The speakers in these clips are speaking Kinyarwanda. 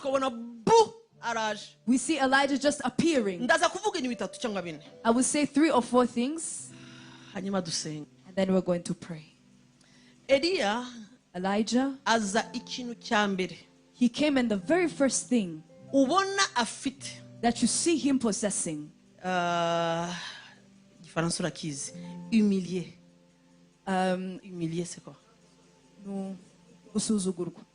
Tukabona bu araje. We see Elijah just appearing. Ndaza kuvuga ibintu bitatu cyangwa bine. I will say 3 or 4 things. Hanyuma dusenga. And then we're going to pray. Eliya, Elijah, aza ikintu cya mbere. He came and the very first thing ubona afite that you see him possessing. Igifaransa urakizi. Humilier. Humilier, c'est quoi? No, gusuzugurwa.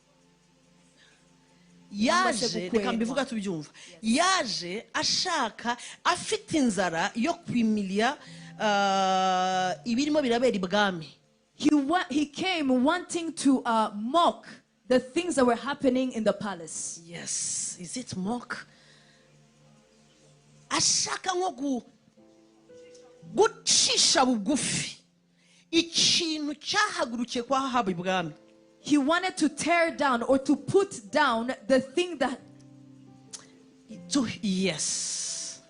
Yaje, reka mbivuga tubyumva. Yaje ashaka afite inzara yo kwimilia ibirimo birabera ibwami. He came wanting to mock the things that were happening in the palace. Yes, is it mock? Ashaka nko gucisha bugufi ikintu cyahagurukiye kwa Ahabu ibwami. He wanted to tear down or to put down the thing that to, yes.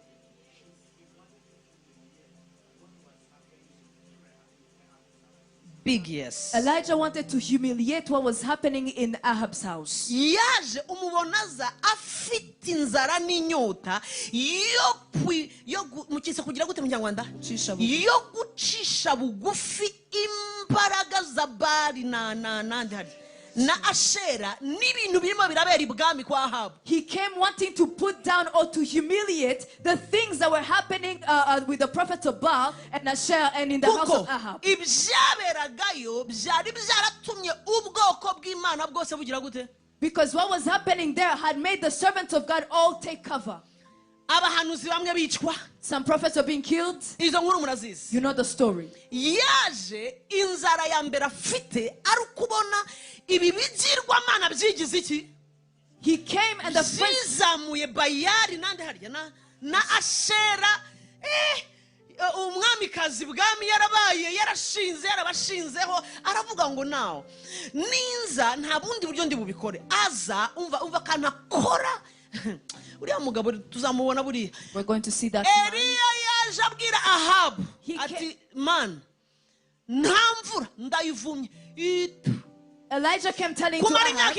Big yes. Elijah wanted to humiliate what was happening in Ahab's house. Yaje umubonaza afite inzara n'inyota yo mukise kugira gute mu Kinyarwanda? Yo gucisha bugufi imbaraga za Bali na nandi hari na Ashera n'ibintu birimo birabera ibwami kwa Ahabu. He came wanting to put down or to humiliate the things that were happening with the prophets of Baal and Asherah and in the house of Ahab. Ibyaberagayo byari byaratumye ubwoko bw'Imana bwose bugira gute? Because what was happening there had made the servants of God all take cover. Abahanuzi bamwe bicwa. Some prophets are being killed. Izo nkuru murazizi. You know the story. Yaje inzara ya mbere afite ari kubona ibi bigirwamana byigize iki? He came and the first zizamuye Bayali nande harya na Ashera umwamikazi bwami yarabaye yarashinze yarabashinzeho aravuga ngo nawo ninza nta bundi buryo ndi bubikore aza umva kanakora uriya mugabo tuzamubona buriya. We're going to see that. Eliya yaje abwira Ahabu ati man nta mvura ndayivumye. Elijah came telling to Ahab,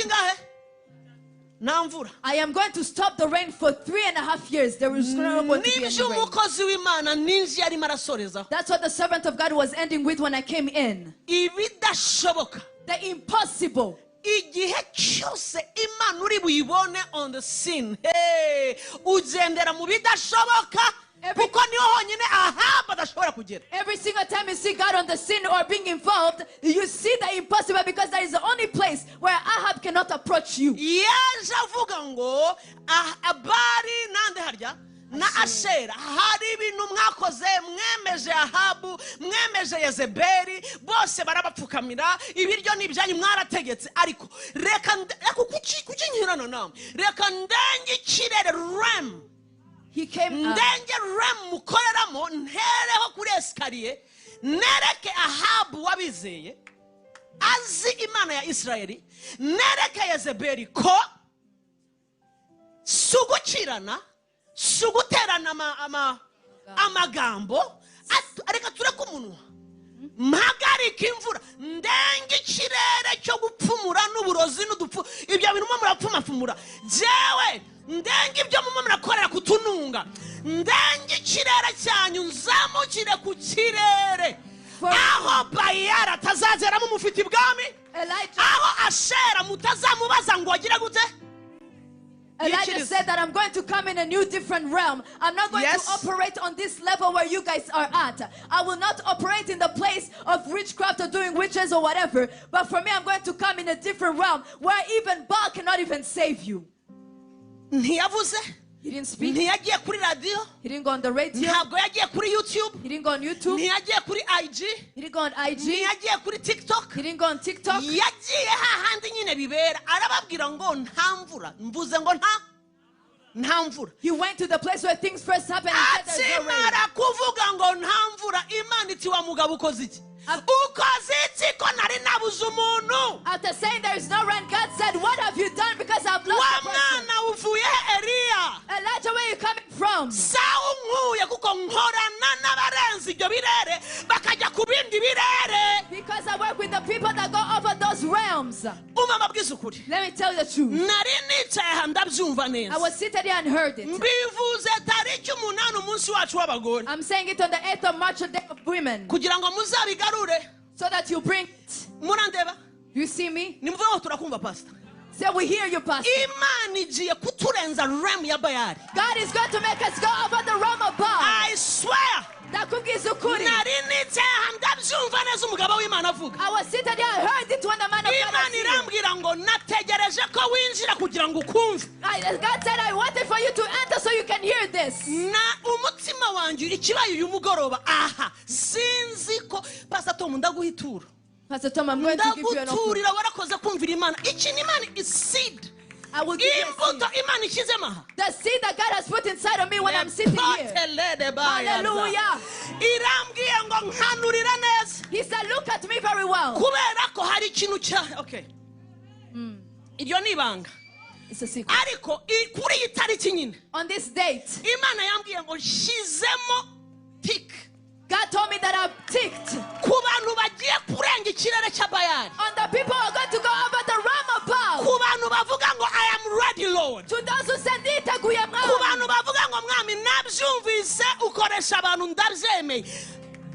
nta mvura. I am going to stop the rain for 3.5 years. There is not going to be any rain. Umukozi w'Imana ninji yarimo arasorezaho. That's what the servant of God was ending with when I came in. Ibidashoboka. The impossible. Igihe cyose Imana uri buyibone on the scene. Hey, ugendera mu bidashoboka kuko niho honyine Ahabu adashobora kugera. Every single time you see God on the scene or being involved, you see the impossible because that is the only place where Ahab cannot approach you. Yaje avuga ngo Abari nande harya na Ashera hari ibintu mwakoze mwemeje Ahabu mwemeje Yezebeli bose barabapfukamira ibiryo n'ibyanyu mwarategetse ariko reka kuki nkirana namwe reka ndenge ikirere rem. He came ndenge rem mukoreramo ntereho kuri escalier nereke Ahabu wabizeye azi Imana ya Israeli nereke Yezebeli ko sugukirana suguterana amagambo areka tureke umunwa mpagarika imvura ndenge ikirere cyo gupfumura n'uburozi n'udupfu ibyo bintu murapfumafumura jewe ndenge ibyo murakorera kutununga ndenge ikirere cyanyu nzamukire ku kirere aho Bayara atazazeramo mufite ibwami aho Ashera mutazamubaza ngo agire gute. Elijah said that I'm going to come in a new different realm. I'm not going to operate on this level where you guys are at. I will not operate in the place of witchcraft or doing witches or whatever. But for me, I'm going to come in a different realm where even Baal cannot even save you. He didn't speak. He didn't go on the radio. He He didn't go on YouTube. He He didn't go on IG. He He didn't go on TikTok. He went to the place where things first happened and said there's no rain. After saying there is no rain, God said, what have you done? Because I've lost the person. Elijah, where are you coming from? Because I work with the people that go over those those realms. Umva mbabwize ukuri. Let me tell you the truth. Nari nicaye aha ndabyumva I neza. was seated here and heard it. Mbivuze tariki 8 umunsi wacu w'abagore. I'm saying it on the 8th of March, the day of women. Kugira ngo muzabigarure. So that you bring it. Murandeba? You see me? Nimuvuge ngo turakumva, Pastor. Say we hear you, Pastor. Imana igiye kuturenza realm ya Bayali. God is going to make us go over the realm of Baal. I swear. Ndakubwiza ukuri. Nari nicaye aha ndabyumva neza umugabo w'Imana avuga. I was seated here, I heard it when the man of God Imana was here. irambwira ngo nategereje ko winjira kugira ngo ukumve. God said I waited for you to enter so you can hear this. Na umutima wanjye ikibaye uyu mugoroba aha sinzi ko Pastor Tom ndaguhitura. Pastor Tom, I'm going to give you an offering. Ndaguturira warakoze kumvira Imana. Iki ni Imana is seed. I will give you a Imbuto seed. Imana ishyizemo aha. The seed that God has put inside of me when I'm sitting here. Hallelujah. Irambwiye ngo nkanurira neza. He said, look at me very well. Kubera ko hari ikintu cya okay. Iryo ni ibanga. It's a secret. Ariko kuri iyi tariki nyine. On this date, Imana yambwiye ngo nshyizemo tick. God told me that I've ticked. Ku bantu bagiye kurenga ikirere cya Bayali. On the people who are going to go over the realm of Baal. Ku bantu bavuga ngo I am ready, Lord. To those who said niteguye Ku mwami. bantu bavuga ngo mwami nabyumvise ukoresha abantu ndabyemeye.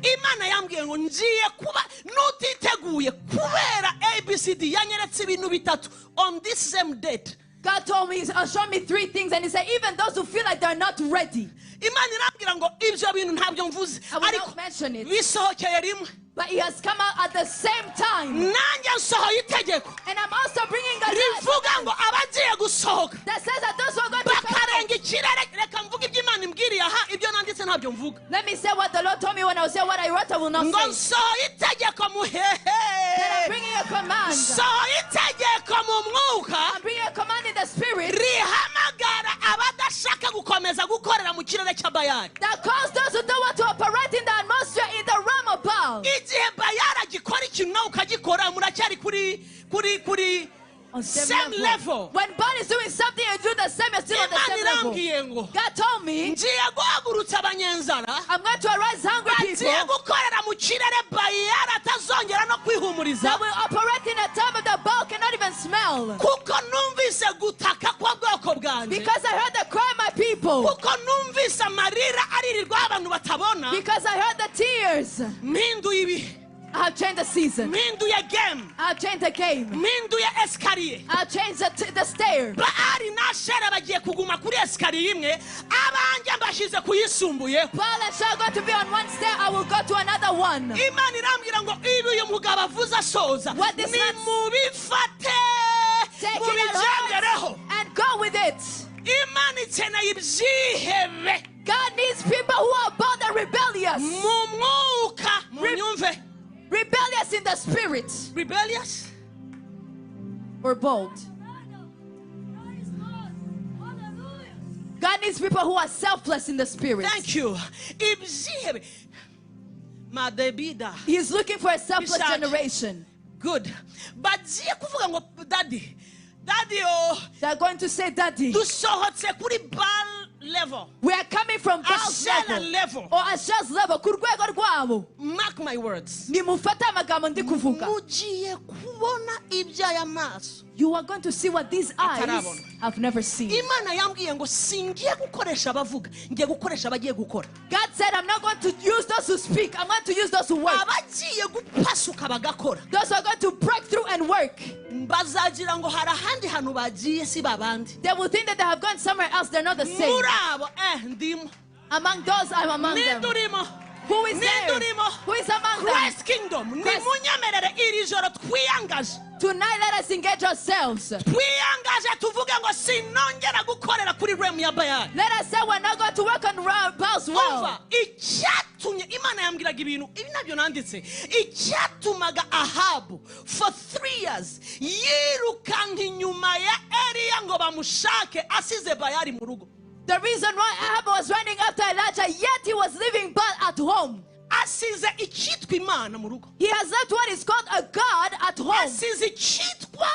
Imana yambwiye ngo ngiye kuba nutiteguye kubera ABCD yanyeretse ibintu bitatu on this same date. God told me, showed me 3 things, and he said, even those who feel like they're not ready. Imana irambwira ngo ibyo bintu ntabyo mvuze. I will Ariko not mention it. bisohokeye rimwe. But he has come out at the same time. Nanjye nsohoye itegeko. And I'm also bringing a rivuga ngo abagiye gusohoka that says that those who are going to come out. bakarenga ikirere. Reka mvuge ibyo Imana imbwiriye aha, ibyo nanditse ntabyo mvuga. Let me say what the Lord told me when I was here. What I wrote, I will not Ngo say. nsohoye itegeko muhehe. That I'm bringing a command. Nsohoye itegeko mu mwuka. I'm bringing a command in the spirit. Rihamagara abadashaka gukomeza gukorera mu kirere cya Bayali. That calls those who don't want to operate in the atmosphere in the realm of Baal. Igihe Bayali agikora ikintu nawe ukagikora, muracyari kuri On same level. When Baal is doing something, you do the same, you're still on the Imana same level. irambwiye ngo God told me, ngiye guhagurutsa abanyenzara I'm going to arise hungry bagiye people gukorera mu kirere Bayali atazongera no kwihumuriza. that will operate in a time of the Baal cannot even smell. Kuko numvise gutaka kwa bwoko bwanjye. Because I heard the cry of my people. Kuko numvise amarira aririrwaho abantu batabona. Because I heard the tears. Mpinduye ibihe. I have changed the season. Mpinduye game. I have changed the game. Mpinduye escalier. I have changed the stair. Baali na Ashera bagiye kuguma kuri escalier imwe, abanjye mbashyize kuyisumbuyeho. Baal and Ashera are going to be on one stair, I will go to another one. Imana irambwira ngo ibi uyu mugabo avuze asoza, What this man nimubifate, Take it at mubigendereho. heart and go with it. Imana ikeneye ibyihebe. God needs people who are bold and rebellious. Mu mwuka, munyumve. Rebellious in the spirit. Rebellious? Or bold. God needs people who are selfless in the spirit. Thank you. Ibyihebe. Madebida. He's looking for a selfless Isaac. generation. Good. Bagiye kuvuga ngo daddy. Daddy oh. They're going to say, Daddy. Dusohotse kuri Baal level. We are coming from Baal's Ashera level. level. Or Asher's level. Ku rwego rwabo. Mark my words. Nimufate amagambo ndi kuvuga. Mugiye kubona iby'aya maso. You are going to see what these eyes Atarabona. have never seen. Imana yambwiye ngo singiye gukoresha abavuga, ngiye gukoresha abagiye gukora. God said, I'm not going to use those who speak. I'm going to use those who work. Abagiye gupasuka bagakora. Those who are going to break through and work. Bazagira ngo hari ahandi hantu bagiye si babandi. They will think that they have gone somewhere else. They're not the same. Muri abo, ndimo. Among those, I'm among them. Ninde urimo? Who is there? Ninde urimo? Who is among them? Christ Kingdom. Christ. Nimunyemerere iri joro twiyangaje. Tonight, let us engage ourselves. Twiyangaje tuvuge ngo sinongera gukorera kuri realm ya Bayali. Let us say we're not going to work on Baal's well. Umva, icyatumye Imana yambwiraga ibintu, ibi nabyo nanditse. Icyatumaga Ahabu for 3 years yirukanka inyuma ya Eliya ngo bamushake asize Bayali mu rugo. The reason why Ahab was running after Elijah, yet he was leaving Baal at home. Asize icyitwa Imana mu rugo. He has left what is called a god at home. Asize icyitwa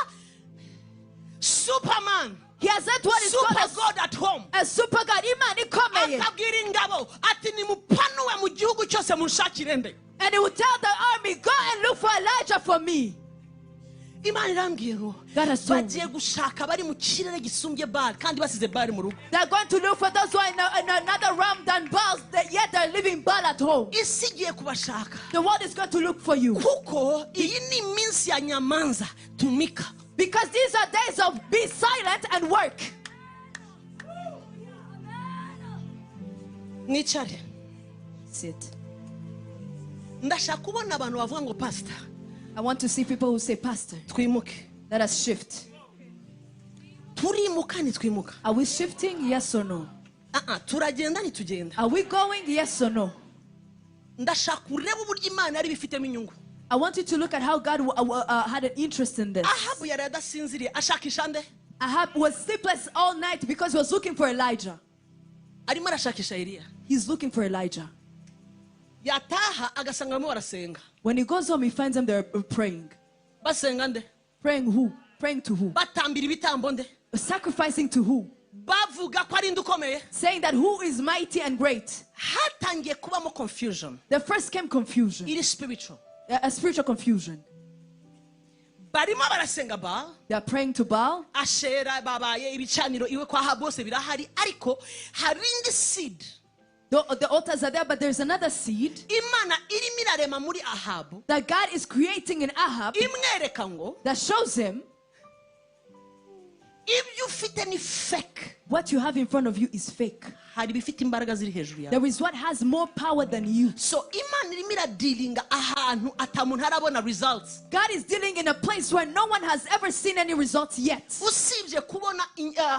Superman. He has left what is Super called God at home. a super god. Imana ikomeye. Akabwira ingabo ati nimupanuwe mu gihugu cyose munshakire nde. And he would tell the army, go and look for Elijah for me. Imana irambwiye ngo God has told me. Bagiye gushaka bari mu kirere gisumbye Bali kandi basize Bali mu rugo. They're going to look for those who are in another realm than Baal, that yet they're leaving Baal at home. Isi igiye kubashaka. The world is going to look for you. Kuko iyi ni iminsi ya nyamaza tumika. Because these are days of be silent and work. Mwicare. Sit. Ndashaka kubona abantu bavuga ngo pastor. I want to see people who say, Pastor, twimuke. Let us shift. Turimuka ntitwimuka. Are we shifting? Yes or no? Ah, turagenda ntitugenda. Are we going? Yes or no? Ndashaka urebe uburyo Imana yari ibifitemo inyungu. I want you to look at how God had an interest in this. Ahabu yari adasinziriye ashakisha nde? Ahab was sleepless all night because he was looking for Elijah. Arimo arashakisha Eliya. He's looking for Elijah. Yataha agasanga barimo barasenga. When he goes home, he finds them there praying. Basenga nde? Praying who? Praying to who? Batambira ibitambo nde? Sacrificing to who? Bavuga ko ari nde ukomeye? Saying that who is mighty and great. Hatangiye kubamo confusion. The first came confusion. It is spiritual. A spiritual confusion. Barimo barasenga Baal. They are praying to Baal. Ashera babaye ibicaniro iwe kwa Ahabu bose birahari ariko hari indi seed. The altars are there, but there's another seed Imana irimo irarema muri Ahabu. that God is creating in Ahab Imwereka ngo that shows him ibyo ufite ni fake. What you have in front of you is fake. Hari ibifite imbaraga ziri hejuru yawe. There is what has more power than you. So Imana irimo iradilinga ahantu atamuntu arabona results. God is dealing in a place where no one has ever seen any results yet. Usibye kubona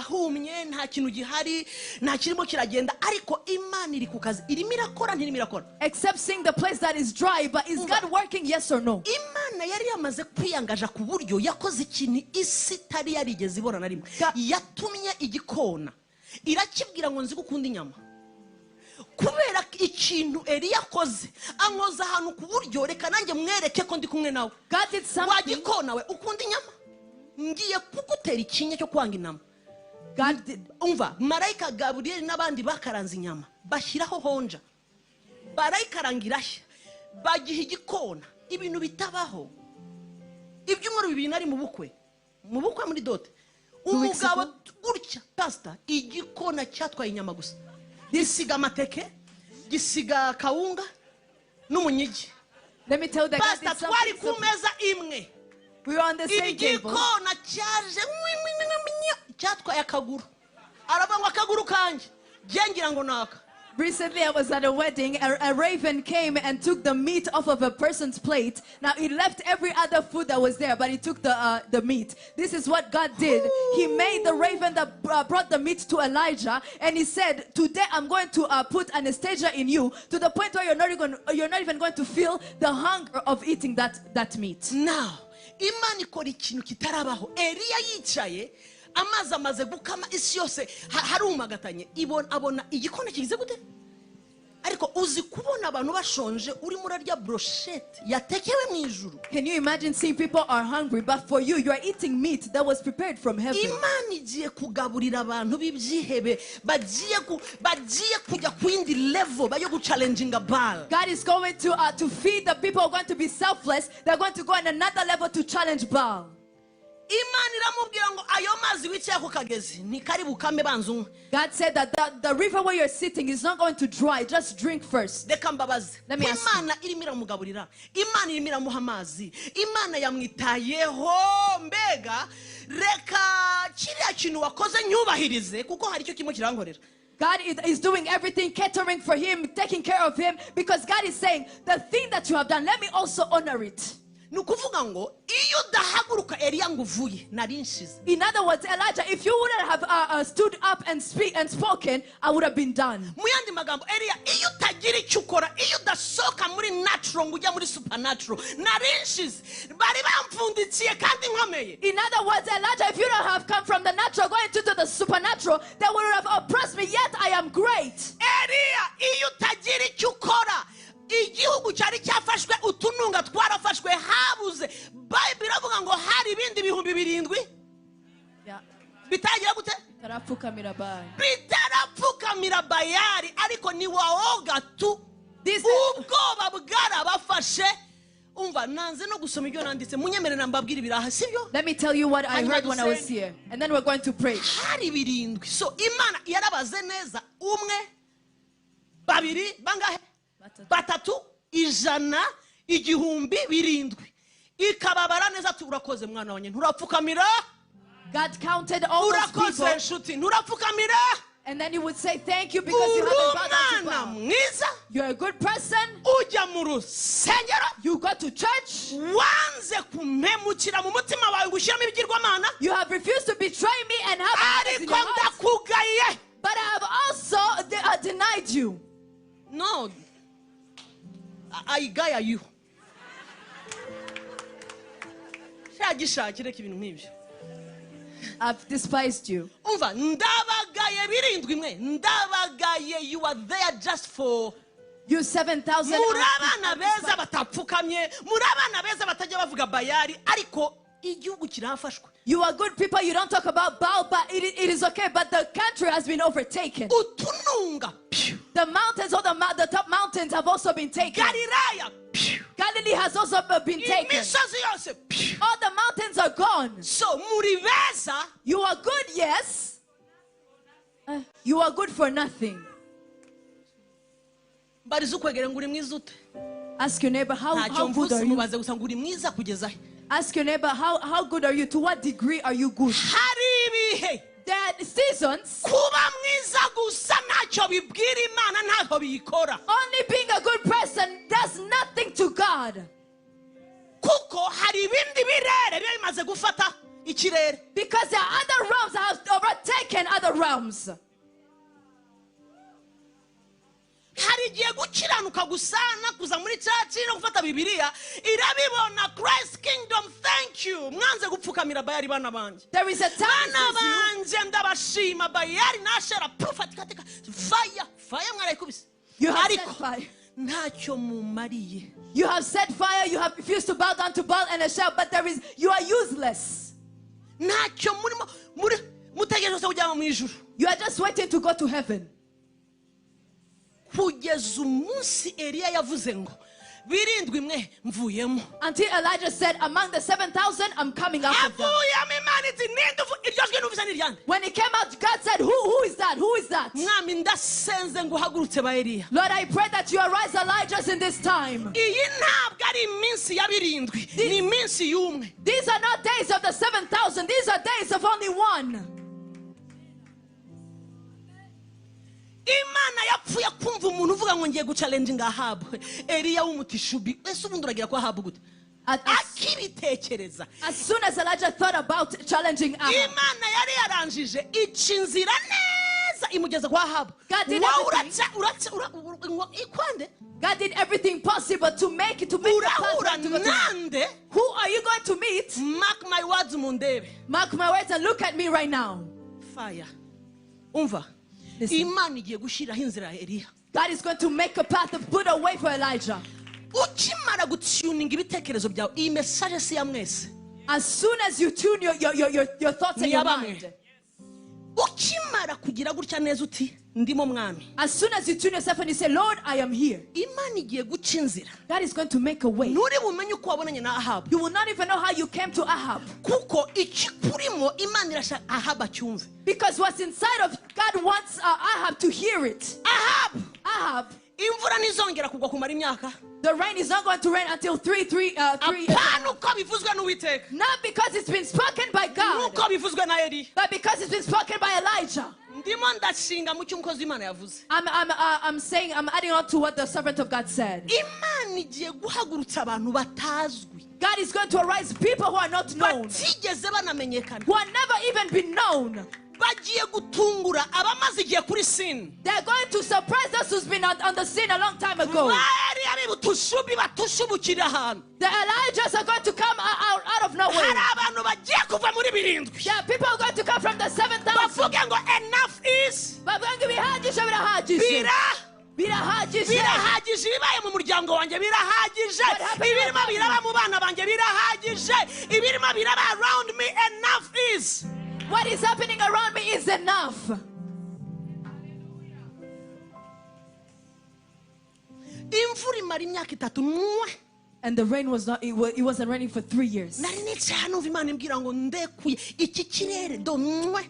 humye nta kintu gihari nta kirimo kiragenda ariko Imana iri ku kazi irimo irakora ntirimo irakora. Except seeing the place that is dry, but is God working, yes or no? Imana yari yamaze kwiyangaja ku buryo yakoze ikintu isi itari yarigeze ibona na rimwe. Yatumye igikona irakibwira ngo nzi gukunda inyama. Kubera ikintu Eliya akoze ankoza ahantu ku buryo reka nanjye mwereke ko ndi kumwe nawe. God did something. Wagikona we ukunda inyama ngiye kugutera ikinya cyo kwanga inama. God did. Umva marayika Gabriel n'abandi bakaranze inyama bashyiraho honja barayikaranga irashya bagiha igikona ibintu bitabaho. Ibyumweru bibiri nari mu bukwe muri dote umugabo gutya pastor igikona cyatwaye inyama gusa gisiga amateke gisiga kawunga n'umunyigi. Let me tell you that God did pastor twari something. Ku meza imwe. We were on the same table. Igikona cyaje cyatwaye akaguru aravuga ngo akaguru kanjye ngira ngo naka. Recently, I was at a wedding. A raven came and took the meat off of a person's plate. Now, he left every other food that was there, but he took the meat. This is what God did. He made the raven that brought the meat to Elijah, and he said, today I'm going to put anesthesia in you to the point where you're not even going to feel the hunger of eating that meat. Now, Imana ikora ikintu kitarabaho. Eliya yicaye amazi amaze gukama isi yose harumagatanye abona igikona kigize gute ariko uzi kubona abantu bashonje urimo urarya brochette yatekewe mu ijuru. Can you imagine seeing people are hungry, but for you, you are eating meat that was prepared from heaven? Imana igiye kugaburira abantu b'ibyihebe bagiye kujya ku yindi level bayo guchallenginga Baal. God is going to feed the people who are going to be selfless. They're going to go on another level to challenge Baal. Imana iramubwira ngo ayo mazi wicaye ku kagezi ntikari bukame banza unywe. God said that the river where you're sitting is not going to dry. Just drink first. Reka mbabaze. Let me ask you. Imana irimo iramugaburira. Imana irimo iramuha amazi. Imana yamwitayeho mbega reka kiriya kintu wakoze nyubahirize kuko hari icyo kimwe kirankorera. God is doing everything, catering for him, taking care of him, because God is saying, the thing that you have done, let me also honor it. Ni ukuvuga ngo iyo udahaguruka Eliya ngo uvuye nari nshize. In other words, Elijah, if you wouldn't have stood up and speak and spoken, I would have been done. Mu yandi magambo, Eliya, iyo utagira icyo ukora, iyo udasohoka muri natural ngo ujya muri supernatural, nari nshize. Bari bamfundikiye kandi nkomeye. In other words, Elijah, if you don't have come from the natural going into the supernatural, they would have oppressed me, yet I am great. Eliya, iyo utagira icyo ukora, igihugu cyari cyafashwe utununga twarafashwe habuze. Bible iravuga ngo hari ibindi 7,000 bitagira gute? Bitarapfukamira Bayali. Bitarapfukamira Bayali, ariko ni waoga tu. Ubwoba bwarabafashe Umva nanze no gusoma ibyo nanditse munyemerera mbabwira ibiraha sibyo. Let me tell you what I heard when I was here, and then we're going to pray. Hari birindwi. So Imana yarabaze neza umwe babiri bangahe batatu ijana igihumbi birindwi ikababara neza ati urakoze mwana wanjye nturapfukamira. God counted all those people. Urakoze nshuti nturapfukamira. And then he would say thank you because you haven't bowed down to Baal. You're a good person. You go to church. You have refused to betray me and have others in your heart. But I have also denied you. No. I gaya you. I've despised you. You are there just for you 7,000. You are good people. You don't talk about Baal, but it is okay. But the country has been overtaken. The mountains, or the top mountains have also been taken. Galilee has also been taken. All the mountains are gone. So, muri beza, you are good, yes. You are good for nothing. Ask your neighbor, how good are you? Ask your neighbor, how good are you? To what degree are you good? There are seasons. Only being a good person does nothing to God. Because there are other realms that have overtaken other realms. Christ kingdom, thank you. There is a time. You have set fire. You have set fire. You have refused to bow down to Baal and Asherah, but you are useless. You are just waiting to go to heaven. Until Elijah said, among the 7,000, I'm coming out of them. When he came out, God said, who is that? Who is that? Lord, I pray that you arise Elijahs in this time. These are not days of the 7,000. These are days of only one. Imana yapfuye kumva umuntu uvuga ngo ngiye guchallenginga Ahabu. Eliya w'umutishubi. Ese ubundi uragira kwa Ahabu gute? Akibitekereza. As soon as Elijah thought about challenging Ahab, Imana yari yaranjije ica inzira neza imugeza kwa Ahabu. God did everything possible to make the path to go to. Who are you going to meet? Mark my words, mundebe. Mark my words and look at me right now. Fire. Umva. Listen. God is going to make a path of put a way for Elijah. As soon as you tune your thoughts and your mind. As soon as you tune yourself and you say, Lord, I am here. God is going to make a way. You will not even know how you came to Ahab. Because what's inside of God wants Ahab to hear it. Ahab. The rain is not going to rain until 3, 3, 3. Not because it's been spoken by God, but because it's been spoken by Elijah. I'm adding on to what the servant of God said. God is going to arise people who are not known, who have never even been known. They are going to surprise us who's been on the scene a long time ago. The Elijahs are going to come out of nowhere. There are people are going to come from the 7,000. Enough is. Around me. Enough is. What is happening around me is enough. And the rain was not, it wasn't raining for 3 years. Nari nicaye hano numva Imana imbwira ngo ndekuye iki kirere do mwe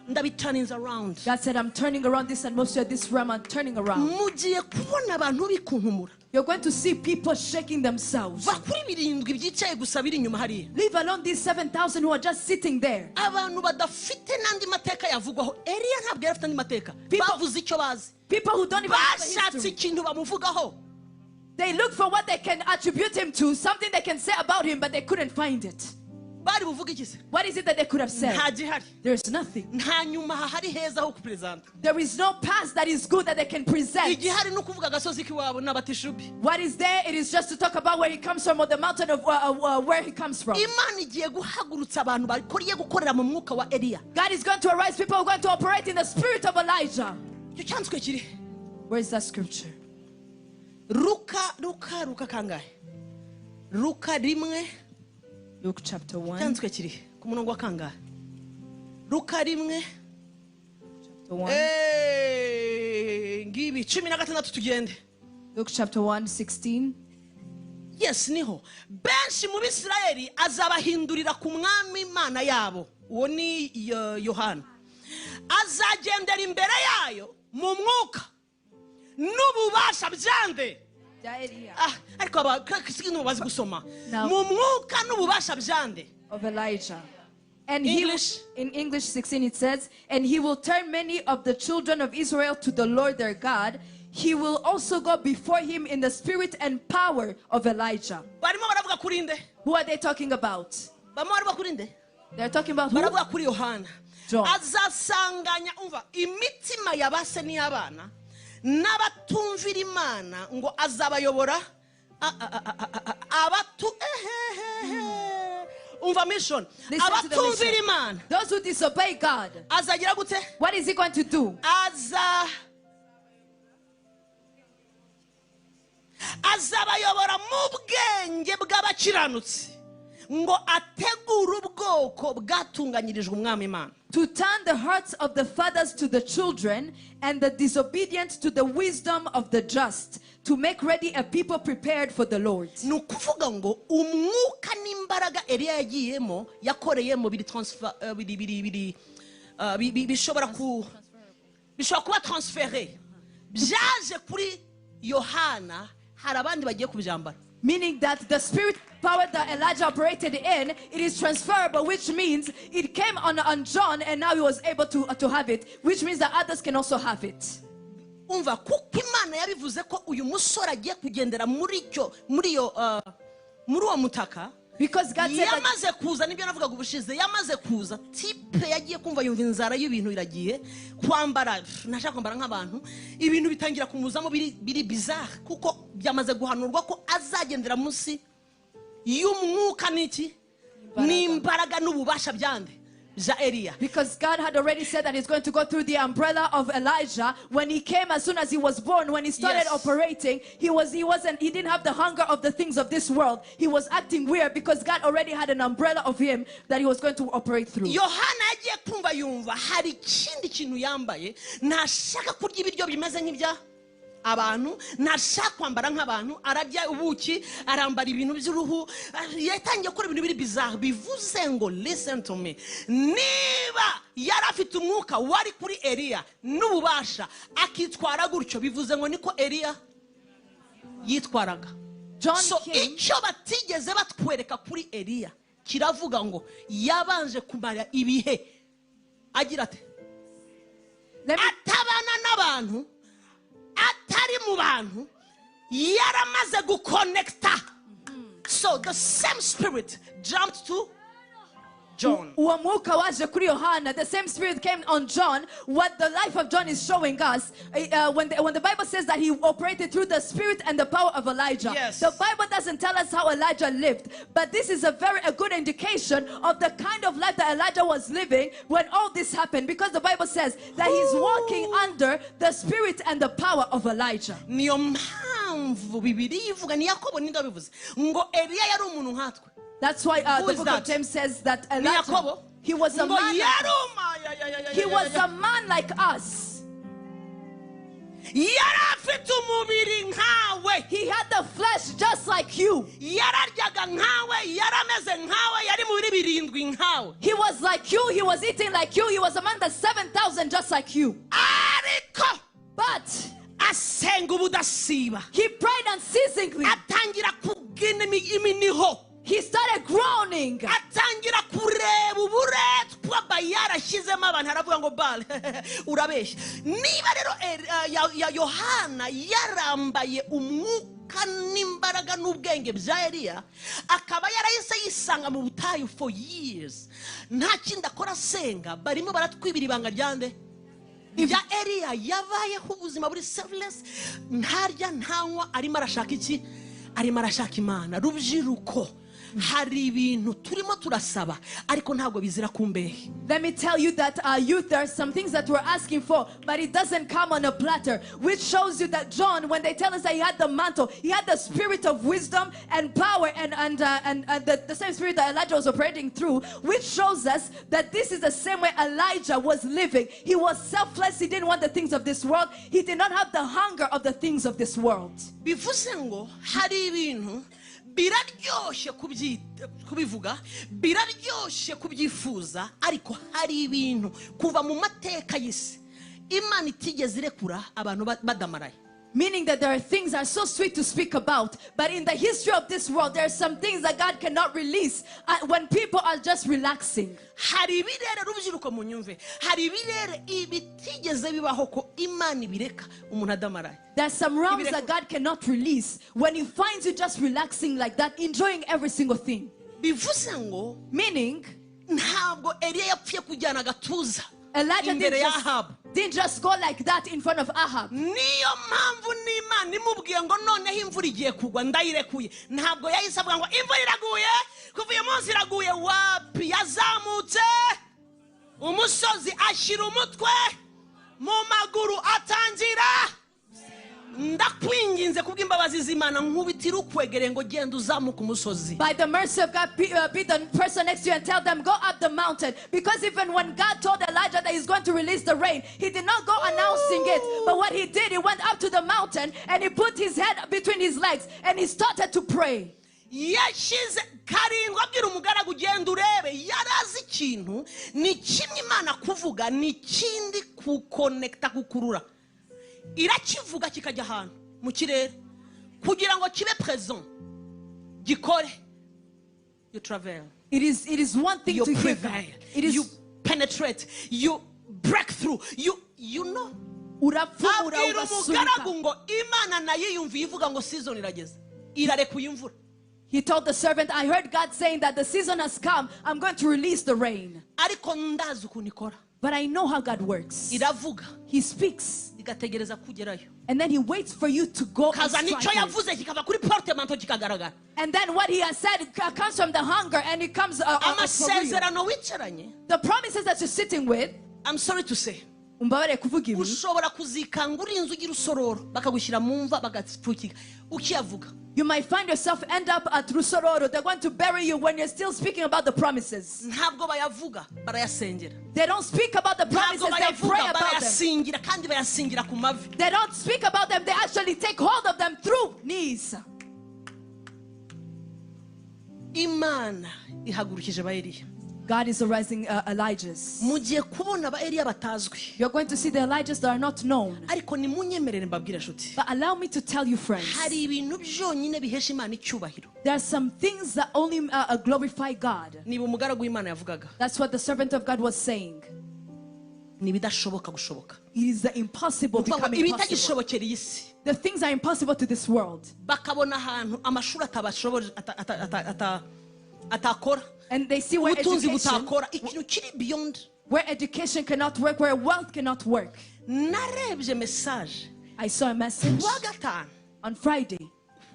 ndabitaninze around. God said, I'm turning around this atmosphere, this realm, I'm turning around. Mugiye kubona abantu bikunkumura. You're going to see people shaking themselves. Va kuri birindwi byicaye gusa biri inyuma hariya. Leave alone these 7,000 who are just sitting there. Abantu badafite n'andi mateka yavugwaho. Eliya ntabwo yari afite andi mateka. Bavuze icyo bazi. People who don't even have a Bashatse history. ikintu bamuvugaho. They look for what they can attribute him to, something they can say about him, but they couldn't find it. Bari buvuge iki se? What is it that they could have said? Nta gihari. There's nothing. Nta nyuma hahari heza ho kupresenta. There is no past that is good that they can present. Igihari ni ukuvuga agasozi k'iwabo n'abatishubi. What is there? It is just to talk about where he comes from or the mountain of where he comes from. Imana igiye guhagurutsa abantu bakoriye gukorera mu mwuka wa Eliya. God is going to arise people who are going to operate in the spirit of Elijah. Icyo cyanditswe kiri. Where is that scripture? Luka, Luka, Luka kangahe? Luka rimwe. Luke chapter 1. Cyanditswe kiri ku murongo wa kangahe? Luka rimwe. Chapter 1. Ngibi 16 tugende. Luke chapter 1, 16. Yes, niho. Benshi mu Bisirayeli azabahindurira ku mwami Imana yabo. Uwo ni Yohana. Azagendera imbere yayo mu mwuka n'ububasha byande. Ariko aba bazi gusoma. Mu mwuka n'ububasha byande. Of Elijah. And English. He, in English 16 it says, and he will turn many of the children of Israel to the Lord their God. He will also go before him in the spirit and power of Elijah. Barimo baravuga kuri nde? Who are they talking about? Barimo baravuga kuri nde? They're talking about who? Baravuga kuri Yohana. John. Azasanganya umva imitima yabase n'iyabana n'abatumvira Imana ngo azabayobora abatu umva mission. Abatumvira Imana. Those who disobey God. Azagira gute? What is he going to do? Azabayobora mu bwenge bw'abakiranutsi ngo ategure ubwoko bwatunganyirijwe umwami Imana. To turn the hearts of the fathers to the children and the disobedient to the wisdom of the just, to make ready a people prepared for the Lord. Ni ukuvuga ngo umwuka n'imbaraga Eliya yagiyemo yakoreyemo biri transfer biri biri biri bishobora ku bishobora kuba transféré byaje kuri Yohana, hari abandi bagiye kubyambara. Meaning that the spirit power that Elijah operated in, it is transferable, which means it came on John and now he was able to have it, which means that others can also have it. Umva kuko Imana yabivuze ko uyu musore agiye kugendera muri cyo muri yo muri uwo mutaka. Because God said that yamaze kuza nibyo navugaga ubushize, yamaze kuza type yagiye kumva yumva inzara y'ibintu iragiye kwambara, nashaka kwambara nk'abantu, ibintu bitangira kumuzamo biri bizarre kuko byamaze guhanurwa ko azagendera munsi y'umwuka n'iki n'imbaraga n'ububasha byande bya Eliya. Because God had already said that he's going to go through the umbrella of Elijah. When he came, as soon as he was born, when he started operating, he didn't have the hunger of the things of this world. He was acting weird because God already had an umbrella of him that he was going to operate through. Yohana yagiye kumva yumva hari ikindi kintu yambaye, ntashaka kurya ibiryo bimeze nk'ibya abantu, ntashaka kwambara nk'abantu, ararya ubuki, arambara ibintu by'uruhu, yatangiye gukora ibintu biri bizarre. Bivuze ngo listen to me, niba yari afite umwuka wari kuri Eliya n'ububasha akitwara gutyo, bivuze ngo niko Eliya yitwaraga. So icyo batigeze batwereka kuri Eliya kiravuga ngo yabanje kumara ibihe agira ati atabana n'abantu, atari mu bantu, yaramaze guconnecta. So the same spirit jumped to John. Uwo mwuka waje kuri Yohana. The same spirit came on John. What the life of John is showing us, when the Bible says that he operated through the spirit and the power of Elijah. Yes. The Bible doesn't tell us how Elijah lived, but this is a good indication of the kind of life that Elijah was living when all this happened, because the Bible says that he's walking under the spirit and the power of Elijah. Niyo mpamvu Bibiliya ivuga, ni Yakobo ninde wabivuze ngo Eliya yari umuntu nkatwe. That's why the book of James says that Elijah, he was a man. He was a man like us. Yari afite umubiri nkawe. He had the flesh just like you. Yararyaga nkawe, yarameze nkawe, yari mu biri birindwi nkawe. He was like you, he was eating like you, he was among the 7,000 just like you. Ariko But asenga ubudasiba. he prayed unceasingly. Atangira kugina iminiho. He started groaning. Atangira kureba uburetwa Bayali ashyizemo abantu, aravuga ngo Bali urabeshya. Niba rero ya Yohana yarambaye umwuka n'imbaraga n'ubwenge bya Eliya, akaba yarahise yisanga mu butayu for years, nta kindi akora asenga, barimo baratwibira ibanga ryande rya Eliya. Yabayeho ubuzima buri selfless, ntarya ntanywa, arimo arashaka iki? Arimo arashaka Imana. Rubyiruko, hari ibintu turimo turasaba ariko ntabwo bizira ku mbehe. Let me tell you that youth, there are some things that we're asking for, but it doesn't come on a platter, which shows you that John, when they tell us that he had the mantle, he had the spirit of wisdom and power and the same spirit that Elijah was operating through, which shows us that this is the same way Elijah was living. He was selfless. He didn't want the things of this world. He did not have the hunger of the things of this world. Bivuze ngo hari ibintu biraryoshye kubivuga, biraryoshye kubyifuza, ariko hari ibintu kuva mu mateka y'isi Imana itigeze irekura abantu badamaraye. Meaning that there are things that are so sweet to speak about, but in the history of this world, there are some things that God cannot release when people are just relaxing. Hari ibirere, rubyiruko munyumve, hari ibirere ibitigeze bibaho ko Imana ibireka umuntu adamaraye. There are some realms that God cannot release when He finds you just relaxing like that, enjoying every single thing. Bivuze ngo, Meaning, ntabwo Eliya yapfuye kujyana agatuza Elijah imbere ya Ahabu. didn't just go like that in front of Ahab. Niyo mpamvu n'Imana imubwiye ngo noneho imvura igiye kugwa ndayirekuye, ntabwo yahise avuga ngo imvura iraguye, kuva uyu munsi iraguye. Wapi, yazamutse umusozi ashyira umutwe mu maguru atangira. Ndakwinginze kubw'imbabazi z'Imana nkubitira ukwegereye ngo genda uzamuke umusozi. By the mercy of God, be the person next to you and tell them, go up the mountain. Because even when God told Elijah that he's going to release the rain, he did not go announcing it. But what he did, he went up to the mountain and he put his head between his legs and he started to pray. Yashize karindwi abwira umugaragu ugenda urebe. Yarazi ikintu ni kimwe Imana kuvuga, ni ikindi kukonekta, kukurura. Irakivuga kikajya ahantu mu kirere kugira ngo kibe present, gikore. You travel. It is one thing You to hear. prevail. It is You penetrate. You break through. You know. Urapfumura, Abwira ugasunika. umugaragu ngo Imana nayiyumviye ivuga ngo season irageze, irarekuye imvura. He told the servant, I heard God saying that the season has come. I'm going to release the rain. Ariko ndazi ukuntu ikora. But I know how God works. Iravuga. He speaks. Igategereza kugerayo. And then he waits for you to go and Kazana icyo strike it. yavuze kikava kuri portemanteau kikagaragara. And then what he has said comes from the hunger and it comes for real. Amasezerano wicaranye. The promises that you're sitting with. I'm sorry to say. Umbabare kuvuga ibi. Ushobora kuzikanga uri inzu ugira usororo bakagushyira mu mva bagapfukika ukiyavuga. You might find yourself end up at Rusororo. They're going to bury you when you're still speaking about the promises. Ntabwo bayavuga, barayasengera. They don't speak about the Ntabwo promises, they bayavuga, pray about them. barayasingira kandi bayasingira ku mavi. They don't speak about them, they actually take hold of them through knees. Imana ihagurukije ba Eliya. God is arising Elijahs. Mugiye kubona ba Eliya batazwi. You're going to see the Elijahs that are not known. Ariko nimunyemerere mbabwire nshuti. But allow me to tell you, friends. Hari ibintu byonyine bihesha Imana icyubahiro. There are some things that only glorify God. Niba umugaragu w'Imana yavugaga. That's what the servant of God was saying. Ni ibidashoboka gushoboka. It is the impossible Ukuvuga ngo becoming possible. ibitagishobokera iyi si. The things are impossible to this world. Bakabona ahantu amashuri atabashoboje, atakora. And they see where Ubutunzi education, butakora, ikintu kiri beyond. where education cannot work, where wealth cannot work. Narebye message. I saw a message Kuwa gatanu. on Friday.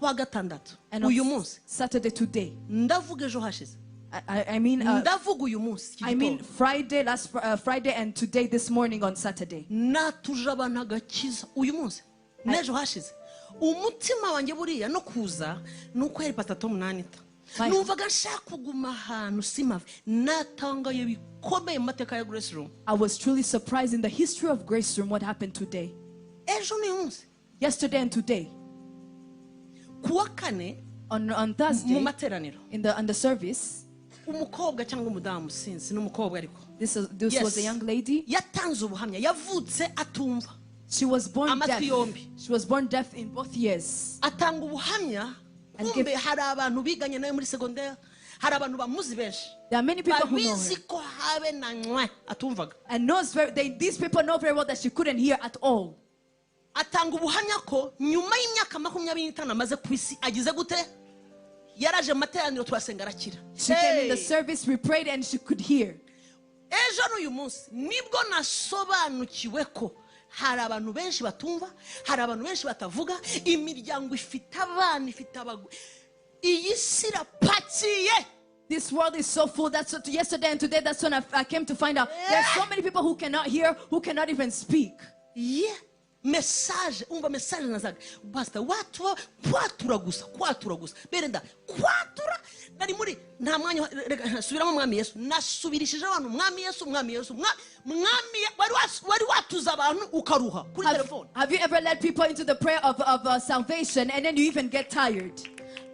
Kuwa gatandatu. And on Uyu munsi. Saturday today. Ndavuga ejo hashize. Ndavuga uyu munsi, iki I mean gitondo. Friday, last Friday and today this morning on Saturday. Natuje abantu agakiza uyu munsi. N'ejo hashize. Umutima wanjye buriya no kuza nuko yari Pastor Tom Nanita. Numvaga nshaka kuguma ahantu simave. Natangaye bikomeye mu mateka ya Grace Room. I was truly surprised in the history of Grace Room what happened today. Ejo Ejo n'uyu munsi. Yesterday and today. Ku wa kane, On mu Thursday, materaniro, in the service, umukobwa cyangwa umudamu, sinzi, ni umukobwa ariko, this Yes. was a young lady. Yatanze ubuhamya, yavutse atumva. She was born Amatwi deaf. yombi. She was born deaf in both ears. Atanga ubuhamya. And Kumbe hari abantu biganye nawe muri segonderi, hari abantu bamuzi benshi, There are many people who know babizi her ko habe na nywe atumvaga. And knows very, these people know very well that she couldn't hear at all. Atanga ubuhamya ko nyuma y'imyaka 25 amaze ku isi, agize gute, yaraje mu materaniro, turasenga, arakira. She came in the Hey! Service, we prayed, and she could hear. Ejo n'uyu munsi nibwo nasobanukiwe ko hari abantu benshi batumva, hari abantu benshi batavuga, imiryango ifite abana, ifite abagore, iyi si irapakiye. This world is so full. That's what, yesterday and today, that's when I came to find out. There are so many people who cannot hear, who cannot even speak. Ye message, umva message nazaga, pastor, watura kwatura gusa, kwatura gusa, berenda kwatura nari muri nta mwanya. Reka subiramo Mwami Yesu. Nasubirishije abantu Mwami Yesu, Mwami Yesu, Mwami wari watuza abantu ukaruha kuri telefone. Have you ever led people into the prayer of salvation and then you even get tired?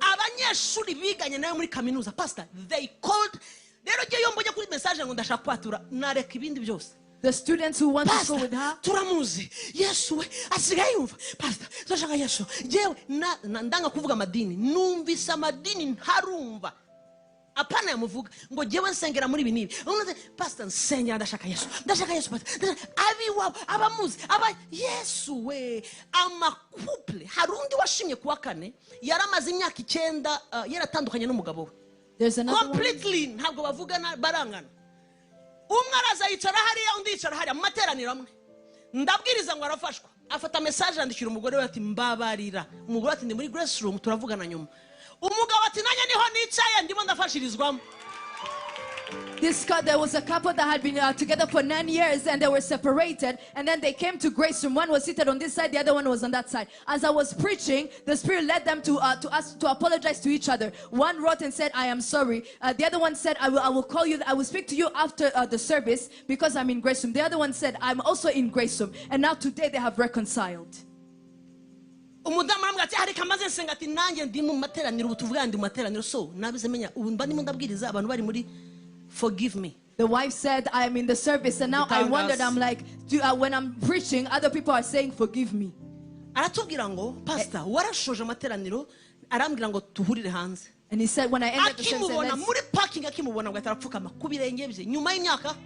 Abanyeshuri biganye nawe muri kaminuza, pastor, they called. Rero ngewe mbonye kuri message ngo ndashaka kwatura, nareka ibindi byose. The students who want to go Pastor, with her, turamuzi Yesu we asigaye yumva. Pastor, turashaka Yesu. Jewe ndanga kuvuga amadini, numvise amadini ntarumva, apana yamuvuga ngo jewe nsengera muri ibi n'ibi. Unoze, pastor, nsengera, ndashaka Yesu, ndashaka Yesu, pastor. Abiwabo abamuzi aba Yesu we, amacouple. Hari undi washimye kuwa kane, yaramaze imyaka 9 yaratandukanye n'umugabo we. There's another one. Completely ntabwo bavugana, barangana. Umwe araza yicara hariya, undi yicara hariya mu materaniro amwe. Ndabwiriza ngo arafashwa, afata message yandikira umugore we ati: "Mbabarira." Umugore ati: "Ndi muri grace room, turavugana nyuma." Umugabo ati: "Nanjye niho nicaye, ndimo ndafashirizwamo." There was a couple that had been together for 9 years and they were separated. And then they came to Grace Room. One was seated on this side, the other one was on that side. As I was preaching, the Spirit led them to ask, to apologize to each other. One wrote and said, "I am sorry." The other one said, I will call you, I will speak to you after the service because I'm in Grace Room." The other one said, "I'm also in Grace Room." And now today they have reconciled. Umudamu arambwira ati: "Reka maze nsenga." Ati: "Nanjye ndi mu materaniro ubu tuvuga, ndi mu materaniro." So nabize menya ubu mba ndimo ndabwiriza abantu bari muri forgive me. The wife said, "I am in the service." And now I Itangazo. Wondered, I'm like, when I'm preaching, other people are saying, "Forgive me." Aratubwira ngo: "Pastor, warashoje amateraniro." Arambwira ngo tuhurire hanze. And he said, when I ended the service, he said, Akimubona "Let's," muri parking, akimubona ngo ahita arapfukama ku birenge bye nyuma y'imyaka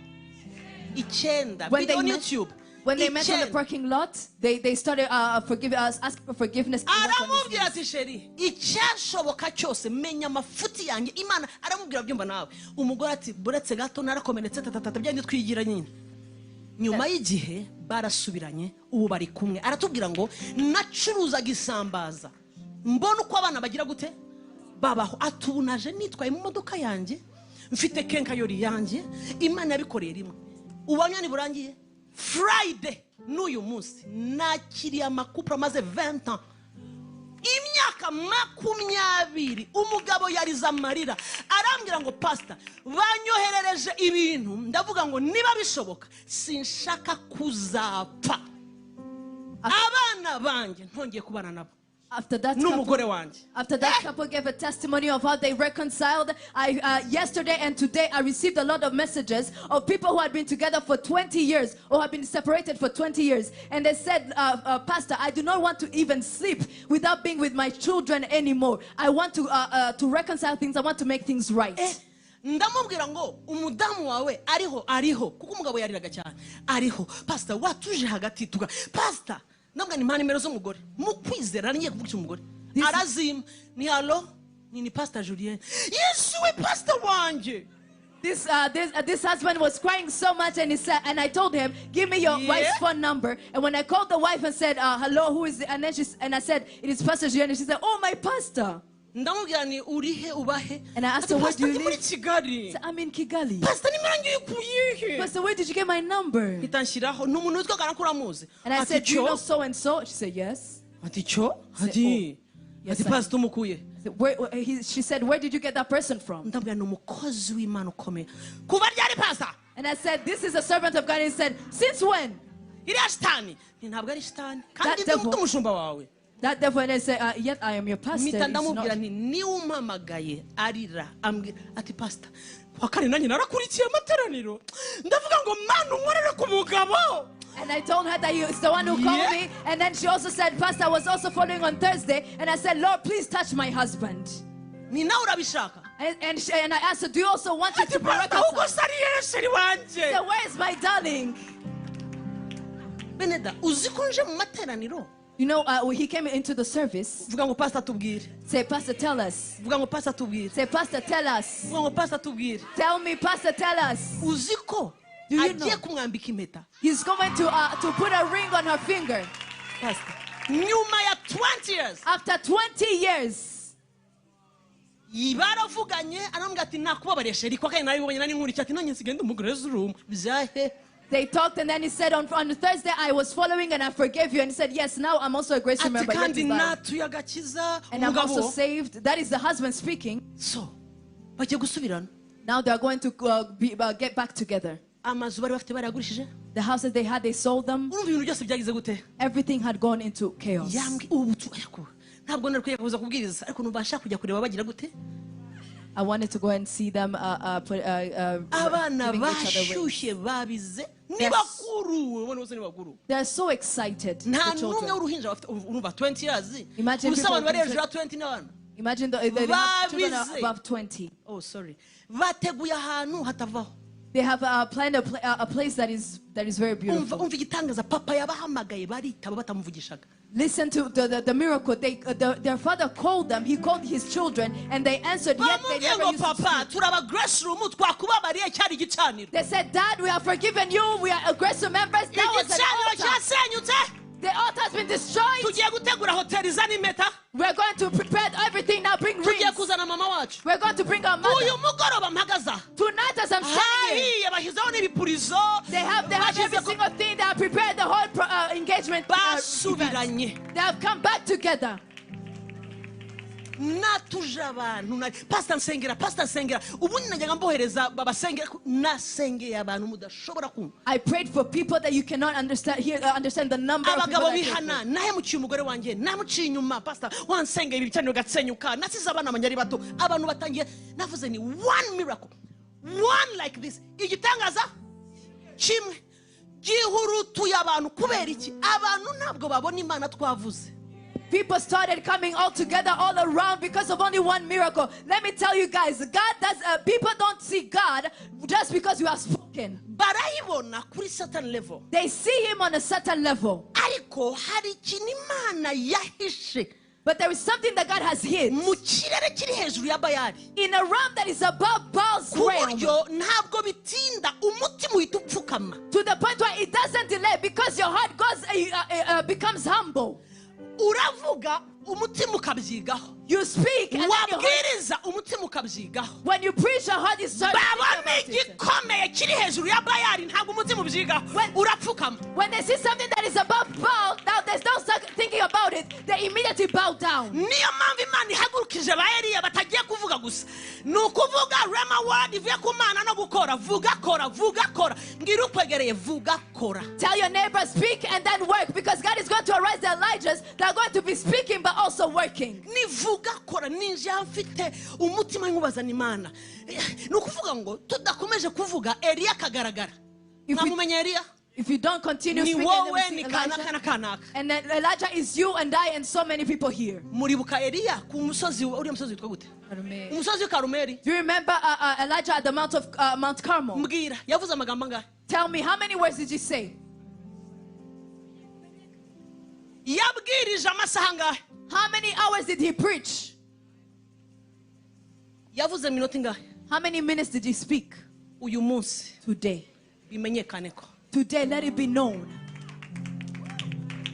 9. When Biri they on met, YouTube. when they met on the 9. parking lot, they started asking for forgiveness and went on his Aramubwira knees. ati: "Chéri, icyashoboka cyose menya amafuti yanjye." Imana aramubwira, byumva nawe. Umugore ati: "Buretse gato, narakomeretse tatatata." Byandi twigira nyine. Nyuma y'igihe barasubiranye, ubu bari kumwe. Aratubwira ngo: "Nacuruzaga isambaza mbona uko abana bagira gute babaho." Ati: "Ubu naje nitwaye mu modoka yanjye, mfite quincaillerie yanjye." Imana yabikoreye rimwe. Ubuhamya burangiye. Friday n'uyu munsi nakiriye amacouple amaze 20 ans, imyaka 20. Umugabo yarize amarira, arambwira ngo: "Pasita, banyoherereje ibintu, ndavuga ngo niba bishoboka sinshaka kuzapfa abana banjye ntongeye kubana nabo After that couple, n'umugore wanjye." after that couple gave a testimony of how they reconciled, yesterday and today I received a lot of messages of people who had been together for 20 years or have been separated for 20 years. And they said, "Pastor, I do not want to even sleep without being with my children anymore. I want to reconcile things. I want to make things right." Eh, ndamubwira ngo: "Umudamu wawe ariho?" "Ariho," kuko umugabo yariraga cyane. "Ariho, pasita, watuje hagati tuga." Pasita, ndamubwira ni mpa nimero z'umugore. Mu kwizera ngiye kuvugisha umugore, arazima. Ni: "Allô, ni pasita Julien." "Yesu we, pasita wanjye." This husband was crying so much, and he said, and I told him, "Give me your wife's phone number." And when I called the wife and said, "Hello, who is it?" And then and I said, "It is Pastor Julien." And she said, "Oh, my pastor." Ndamubwira ni: "Urihe, ubahe?" And I asked Ati, her, "Where "Pastor, do you ndi muri live?" Kigali." I said, "I'm in Kigali." "Pastor, nimero yanjye uyikuye he?" "Pastor, where did you get my number?" Mpita nshyiraho, ni umuntu witwa Kanaka, uramuzi? And I Ati: said, "Do you "Cyo?" know so and so?" She said, "Yes." Ati: "Cyo?" Say, Ati "Oh, yes, ati I "Pastor, umukuye?" I said, she said, "Where did you get that person from?" Ndabwira ni umukozi w'Imana ukomeye. "Kuva ryari, pastor?" And I said, "This is a servant of God." And he said, "Since when?" Iriya shitani ni ntabwo ari shitani kandi That ndi devil- umushumba wawe. That devil, and I said, yet I am your pastor. Mpita It's ndamubwira not. nti niwe umpamagaye arira ambwira ati pastor kwa kane nanjye narakurikiye amateraniro ndavuga ngo mana unkorere ku mugabo. And I told her that it's the one who called me. And then she also said, Pastor, I was also following on Thursday. And I said, Lord, please touch my husband. Ni nawe urabishaka. And I asked her, do you also want it Ati to be pastor ahubwo reconciled? se ari hehe chéri wanjye? So where is my darling? Beneda uzi ko nje mu materaniro. When he came into the service. Vuga ngo pastor tubwire. Say, Pastor, tell us. Vuga ngo pastor tubwire. Say, Pastor, tell us. Vuga ngo pastor tubwire. Tell me, Pastor, tell us. Uzi ko Do you agiye know? kumwambika impeta. He's going to put a ring on her finger. Pastor. Nyuma ya 20 years. After 20 years. Baravuganye aramubwira ati nakubabariye chéri kwa kane narabibonye nari nkurikiye ati nanjye nsigaye ndi umugore room byahe. They talked, and then he said, on Thursday, I was following and I forgave you. And he said, yes, now I'm also a grace Ati member. kandi Yet natuye agakiza And I'm umugabo. also saved. That is the husband speaking. So, bagiye gusubirana. Now they are going to get back together. Amazu bari bafite barayagurishije. The houses they had, they sold them. Urumva ibintu byose byagize gute? Everything had gone into chaos. Yambwi ubu tu ariko ntabwo nari kwiye kuza kubwiriza ariko numva nshaka kujya kureba bagira gute? I wanted to go and see them, Abana giving each other rings. bashyushye babize ni Yes. bakuru ubona bose ni bakuru. They are so excited. The Nta n'umwe children. w'uruhinja bafite urumva 20 years. Imagine Ubusa people abantu bari who hejuru ya 20 n'abana. Imagine they have children Babize. above 20. Oh sorry. Bateguye ahantu hatavaho. They have planned a place that is very beautiful. Umva igitangaza papa yabahamagaye baritaba batamuvugishaga. Listen to the miracle. Their father called them. He called his children, and they answered. Yet they Bamubwiye never ngo used to papa speak. turaba grace room twakubabariye cyari igicaniro. They said, Dad, we have forgiven you. We are grace room members. That was an Igicaniro altar. cyasenyutse. The altar has been destroyed. Tugiye gutegura hotel izana impeta. We are going to prepare everything now. Bring Tugiye rings. kuzana mama wacu. We are going to bring our mother. Uyu mugoroba mpagaze aha. Tonight, as I'm standing here, Hahiye bashyizeho n'ibipurizo. they have every single thing. They have prepared the whole engagement. Basubiranye. They have come back together. Natuje abantu pastor nsengera, pastor nsengera. Ubundi najyaga mbohereza babasengera, nasengeye abantu mudashobora kumva. I prayed for people that you cannot understand, hear, understand the number of people Abagabo that I prayed bihana, for. nahemukiye umugore wanjye, namuciye inyuma, pastor wansengeye ibi bicaniro gatsenyuka, nasize abana banjye ari bato. Abantu batangiye, navuze ni one miracle, one like this. Igitangaza kimwe gihurutuye abantu kubera iki? Abantu ntabwo babona Imana twavuze. People started coming all together all around because of only one miracle. Let me tell you guys, God does. People don't see God just because you have spoken. Barayibona kuri certain level. They see him on a certain level. Ariko hari ikintu Imana yahishe. But there is something that God has hid. Mu kirere kiri hejuru ya Bayali. In a realm that is above Baal's Ku realm. buryo ntabwo bitinda umutima uhita upfukama. To the point where it doesn't delay because your heart becomes humble. Uravuga umutima ukabyigaho. You speak and then your heart, Wabwiriza umutima ukabyigaho. when you preach, your heart is starting to Babona think about it. igikomeye kiri hejuru ya Bayali ntabwo umutima ubyigaho. Urapfukama. When they see something that is above Baal, now they don't start thinking about it. They immediately bow down. Niyo mpamvu Imana ihagurukije ba Eliya batagiye kuvuga gusa. Ni ukuvuga rema word ivuye ku Mana no gukora. Vuga kora, vuga kora. Mbwira ukwegereye, vuga kora. Tell your neighbor, speak and then work, because God is going to arise the Elijahs that are going to be speaking but also working. Ni vuga kora, ninjye mfite umutima nkubaza ni Imana. Ni ukuvuga ngo tudakomeje kuvuga Eliya akagaragara. Mwamumenya Eliya? If you don't continue Ni speaking, then we wowe, see ni Elijah. kanaka na kanaka. And then Elijah is you and I and so many people here. Muribuka Eliya ku musozi, uriya musozi witwa gute? Karumeli. Umusozi wa Karumeli. Do you remember Elijah at the Mount of Mount Carmel? Mbwira, yavuze amagambo angahe? Tell me, how many words did you say? Yabwirije amasaha angahe? How many hours did he preach? Yavuze minota ingahe? How many minutes did he speak? Uyu munsi. Today. Bimenyekane ko. Today, let it be known.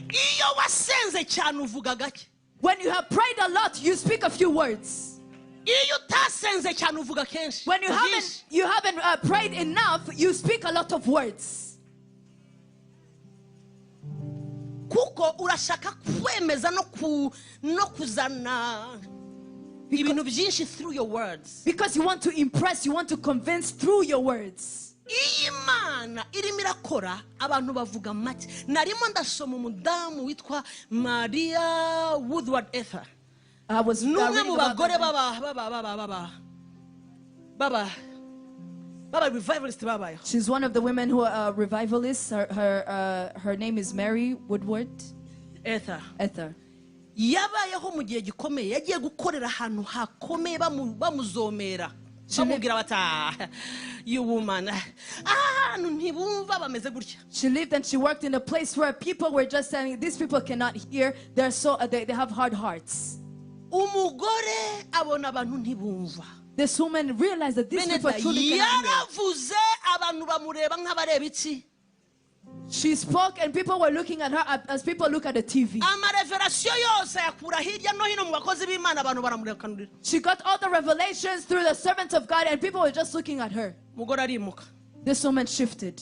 Iyo wasenze cyane uvuga gake. When you have prayed a lot, you speak a few words. Iyo utasenze cyane uvuga kenshi. When you haven't prayed enough, you speak a lot of words. Kuko urashaka kwemeza no kuzana ibintu byinshi through your words. Because you want to impress, you want to convince through your words. Iyo Imana irimo irakora, abantu bavuga make. Narimo ndasoma umudamu witwa Maria Woodward Ether. I was Ni umwe reading mu about bagore that. baba revivalist babayeho. She's one of the women who are revivalists. Her name is Mary Woodward Ether. Ether. Yabayeho mu gihe gikomeye, yagiye gukorera ahantu hakomeye, bamuzomera, bamubwira bati: "Ah, you woman, aha hantu ntibumva, bameze gutya." She lived and she worked in a place where people were just saying, "These people cannot hear. They have hard hearts." Umugore abona abantu ntibumva. This woman realized that these Bene people truly cannot hear. Yaravuze, abantu bamureba nk'abareba iki? She spoke and people were looking at her as people look at the TV. Amarevelasiyo yose ayakura hirya no hino mu bakozi b'Imana, abantu baramurekanurira. She got all the revelations through the servants of God and people were just looking at her. Umugore arimuka. This woman shifted.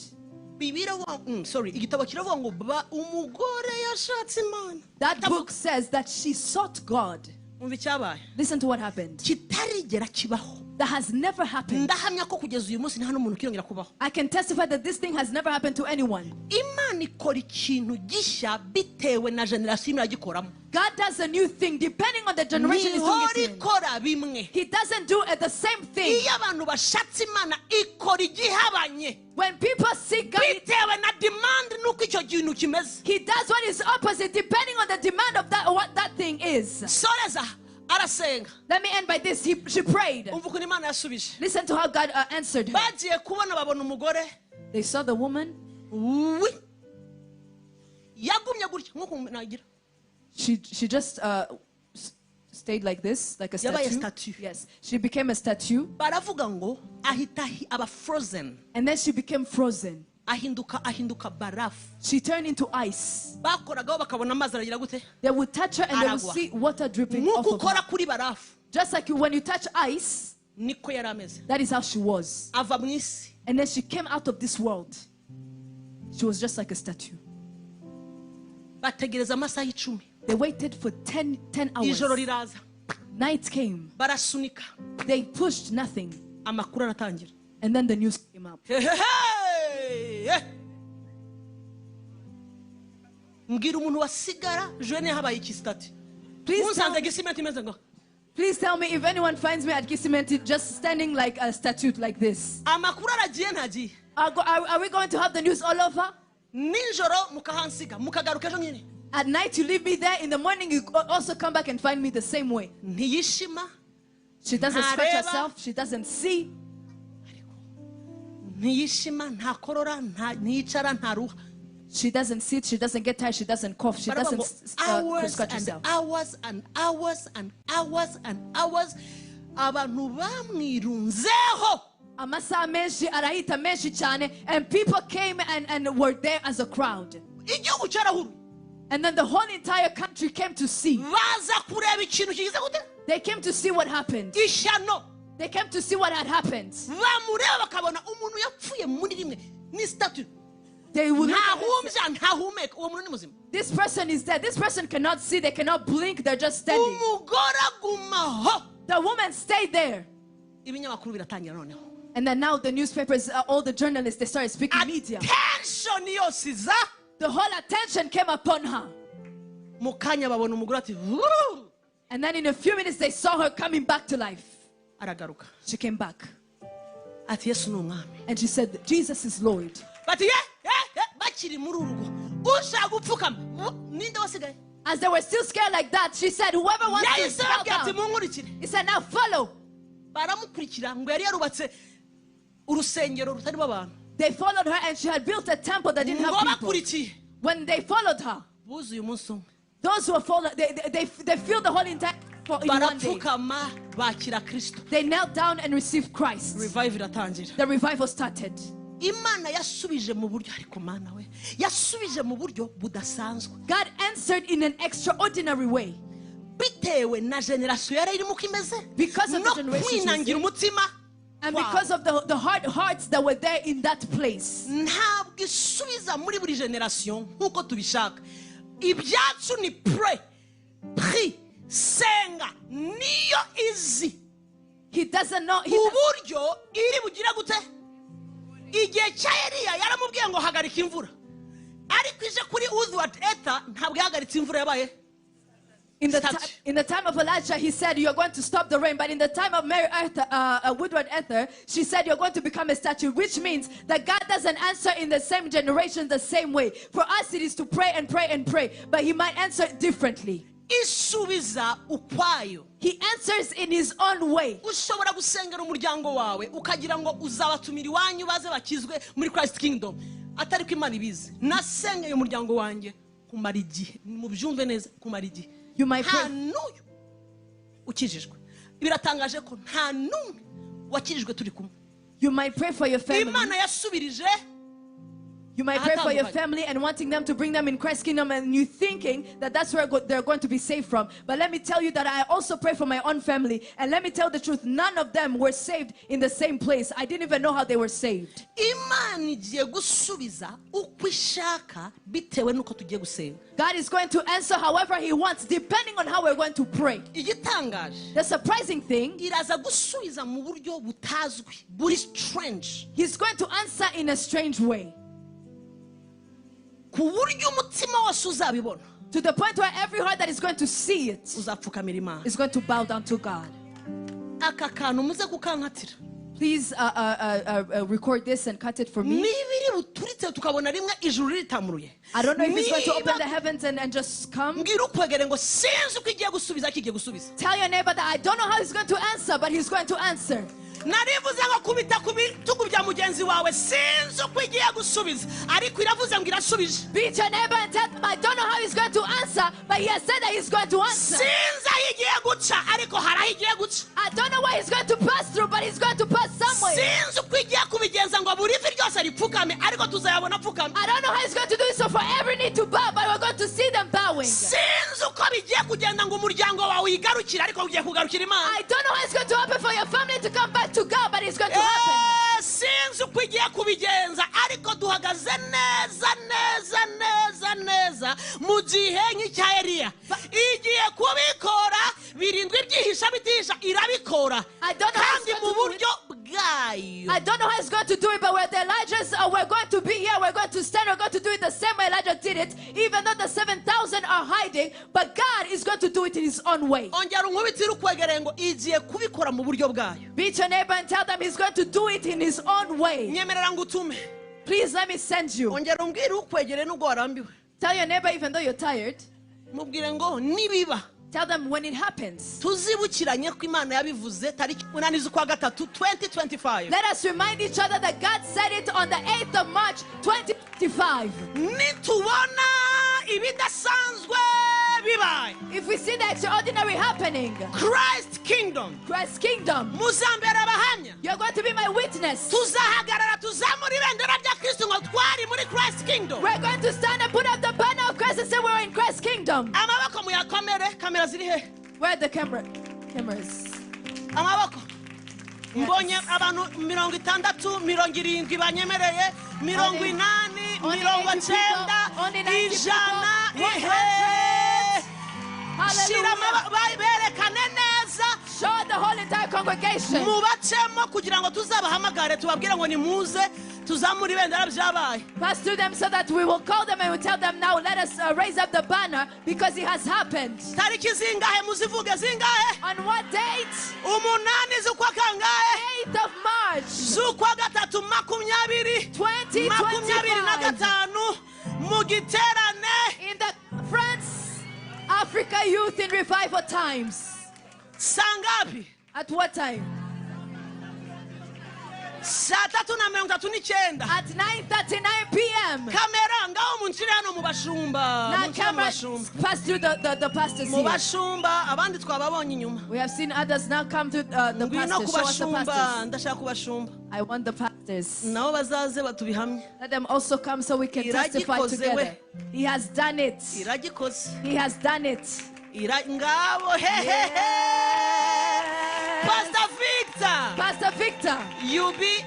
Bibiliya sorry, igitabo kiravuga ngo umugore yashatse Imana. That book says that she sought God. Umva icyabaye. Listen to what happened. Kitarigera kibaho. That has never happened. Ndahamya ko kugeza uyu munsi nta n'umuntu ukirongera kubaho. I can testify that this thing has never happened to anyone. Imana ikora ikintu gishya bitewe na generasiyo imwe iragikoramo. God does a new thing depending on the generation he's doing Ntihora it in. ikora bimwe. He doesn't do the same thing. Iyo abantu bashatse Imana, ikora igihabanye. When people seek God, Bitewe na demand n'uko icyo kintu kimeze. He does what is opposite depending on the demand of that what that thing is. Soreza, arasenga. Let me end by this. She prayed. Umva ukuntu Imana yasubije. Listen to how God answered her. Bagiye kubona babona umugore. They saw the woman. Wi yagumye gutya nk'uko nagira. She just stayed like this, like a Yabaye statue. Statue. Yes, she became a statue, Baravuga ngo ahita aba frozen. And then she became frozen. Ahinduka barafu. She turned into ice. Bakoragaho bakabona amazi aragira gute? They would touch her and they would Aragwa. See water dripping off Nk'uko of her. ukora kuri barafu. Just like when you touch ice, Niko yari ameze. That is how she was. Ava mu isi. And then she came out of this world. She was just like a statue. Bategereza amasaha 10. They waited for 10 hours. Ijoro riraza. Night came. Barasunika. They pushed, nothing. Amakuru aratangira. And then the news came up. Hehehe! Mbwira umuntu wasigara jene habaye iki statue. Please Munsanze tell me, Gisimenti imeze ngo. Please tell me if anyone finds me at Gisimenti just standing like a statue like this. Amakuru aragiye ntagiye? Are we going to have the news all over? Nijoro mukahansiga, mukagaruka ejo nyine. At night you leave me there. In the morning you also come back and find me the same way. Ntiyishima. She doesn't scratch Ntareba. Herself. She doesn't see. Ntiyishima, ntakorora, ntiyicara, ntaruha. She doesn't sit. She doesn't get tired. She doesn't cough. She Baravuga doesn't ngo hours scratch and herself. Hours and hours and hours and hours, abantu bamwirunzeho. Amasaha menshi arahita menshi cyane, and people came and were there as a crowd. Igihugu cyarahuruye. And then the whole entire country came to see. Baza kureba ikintu kigize gute? They came to see what happened. Ishyano. They came to see what had happened. Bamureba bakabona umuntu yapfuye muri rimwe ni statue. They would look at her and say, Ntahumbya, ntahumeka, uwo muntu ni muzima? "This person is dead. This person cannot see. They cannot blink. They're just standing." Umugore agumaho. The woman stayed there. Ibinyamakuru biratangira noneho. And then now the newspapers, all the journalists, they started speaking, media. Attention yose iza. The whole attention came upon her. Mu kanya babona umugore ati "Wuu!" And then in a few minutes, they saw her coming back to life. Aragaruka. She came back. Ati Yesu ni umwami. And she said, "Jesus is Lord." Bati ye ye ye, bakiri muri uru rugo, ushaka gupfukama ninde wasigaye? As they were still scared like that, she said, "Whoever wants to Yahise bow ababwira ati down." munkurikire. He said, "Now follow." Baramukurikira, ngo yari yarubatse urusengero rutarimo abantu. They followed her, and she had built a temple that didn't Ngo have people. bakurikiye, When they followed her, buzuye umunsi umwe. Those who were followed, they filled the whole entire for in one day. Barapfukama, bakira Kristo. They knelt down and received Christ. Revive iratangira. The revival started. Imana yasubije mu buryo, ariko Mana we, yasubije mu buryo budasanzwe. God answered in an extraordinary way. Bitewe na generasiyo yari irimo uko imeze Because of the no generation she was kwinangira in. Umutima And kwabo. because of the hard hearts that were there in that place. Ntabwo isubiza muri buri generasiyo nk'uko tubishaka. Ibyacu ni pray, prie, senga, niyo izi He doesn't know. uburyo iri bugire gute. Igihe cya Eliya yaramubwiye ngo hagarika imvura, ariko ije kuri Woodward Ether ntabwo yahagaritse imvura yabaye. In the time of Elijah, he said, you're going to stop the rain. But in the time of Mary Arthur, Woodward Ether, she said, you're going to become a statue, which means that God doesn't answer in the same generation the same way. For us, it is to pray and pray and pray. But he might answer differently. Isubiza ukwayo. He answers in his own way. Ushobora gusengera umuryango wawe ukagira ngo uzabatumira iwanyu baze bakizwe muri Christ Kingdom. Atari ko Imana ibizi. Nasengeye umuryango wanjye kumara igihe. Mubyumve neza, kumara igihe. You might pray. Nta n'uyu ukijijwe. Biratangaje ko nta n'umwe wakijijwe turi kumwe. You might pray for your family. Imana yasubirije. You might pray for your family and wanting them to bring them in Christ's kingdom, and you thinking that that's where they're going to be saved from. But let me tell you that I also pray for my own family. And let me tell the truth, none of them were saved in the same place. I didn't even know how they were saved. Imana igiye gusubiza uko ishaka bitewe n'uko tugiye gusenga. God is going to answer however he wants, depending on how we're going to pray. Igitangaje. The surprising thing, iraza gusubiza mu buryo butazwi, buri strange. He's going to answer in a strange way. Ku buryo umutima wose uzabibona. To the point where every heart that is going to see it uzapfukamira Imana. is going to bow down to God. Aka kantu muze kukankatira. Please record this and cut it for me. Niba iri buturitse tukabona rimwe ijuru ritamuruye. I don't know if it's going to open the heavens and just come. Mbwira ukwegere ngo sinzi uko igiye gusubiza, kigiye gusubiza. Tell your neighbor that I don't know how he's going to answer, but he's going to answer. Narivuze ngo kubita ku bitugu bya mugenzi wawe, sinzi uko igiye gusubiza, ariko iravuze ngo irasubije. Beat your neighbor and tell them, I don't know how he's going to answer, but he has said that he's going to answer. Sinzi aho igiye guca, ariko hari aho igiye guca. I don't know where he's going to pass through, but he's going to pass somewhere. Sinzi uko igiye kubigenza ngo buri vi ryose ripfukame, ariko tuzayabona apfukame. I don't know how he's going to do it, so for every knee to bow, but we're going to see them bowing. Sinzi uko bigiye kugenda ngo umuryango wawe uyigarukire, ariko ugiye kugarukira Imana. I don't know how it's going to happen for your family to come back to God, but it's going to happen. Sinzi uko igiye kubigenza, ariko duhagaze neza neza neza neza mu gihe nk'icya Eliya. Igiye kubikora birindwi byihisha bitisha, irabikora. Kandi mu buryo bwayo. I don't know how it's going to do it, but we're the Elijahs, we're going to be here, we're going to stand, we're going to do it the same way Elijah did it, even though the 7,000 are hiding, but God is going to do it in his own way. Ongera unkubitire ukwegere ngo igiye kubikora mu buryo bwayo. Beat your neighbor and tell them he's going to do it in his own way. Nyemerera ngutume. Please let me send you. Ongera umbwire ukwegere nubwo warambiwe. Tell your neighbor even though you're tired. Mubwire ngo nibiba. Tell them when it happens. Tuzibukiranye ko Imana yabivuze tariki 8 z'ukwa gatatu 2025. Let us remind each other that God said it on the 8th of March 2025. Nitubona ibidasanzwe bibaye. If we see the extraordinary happening, Christ Kingdom. Christ Kingdom. Muzambera abahamya. You're going to be my witness. Tuzahagarara tuzamura ibendera rya Kristo ngo twari muri Christ Kingdom. We're going to stand and put up the banner of Christ and say we're in Christ Kingdom. Amaboko muyakomere, kamera ziri he? Where are the cameras? Amaboko. Mbonye abantu 60, 70 banyemereye, 80, 90, 100, ihe. Hallelujah. Berekane neza. Show the whole entire congregation. Mubacemo kugira ngo tuzabahamagare tubabwire ngo nimuze tuzamure ibendera byabaye. Pass through them so that we will call them and we tell them now, let us raise up the banner because it has happened. Tariki zingahe muzivuge zingahe? On what date? 8 z'ukwa kangahe? 8th of March. Z'ukwa gatatu makumyabiri. 2025. 25 mu giterane. In the conference, Africa Youth in Revival Times. Sangapi? At what time? Saa tatu na mirongo itatu n'icyenda. At 9:39 p.m. Kamera ngaho munshire hano mu bashumba. Now Munshire mu camera bashumba. pass through the pastors Mu here. bashumba abandi twababonye inyuma. We have seen others now come to the Ngwino pastors. ku Show us the bashumba, pastors. ndashaka kubashumba. I want the pastors. Nabo bazaze batubihamye. Let them also come so we can testify Iragikoze together. we. He has done it. Iragikoze. He has done it. Ngabo he he he. Pastor Victor. Pastor Victor. You be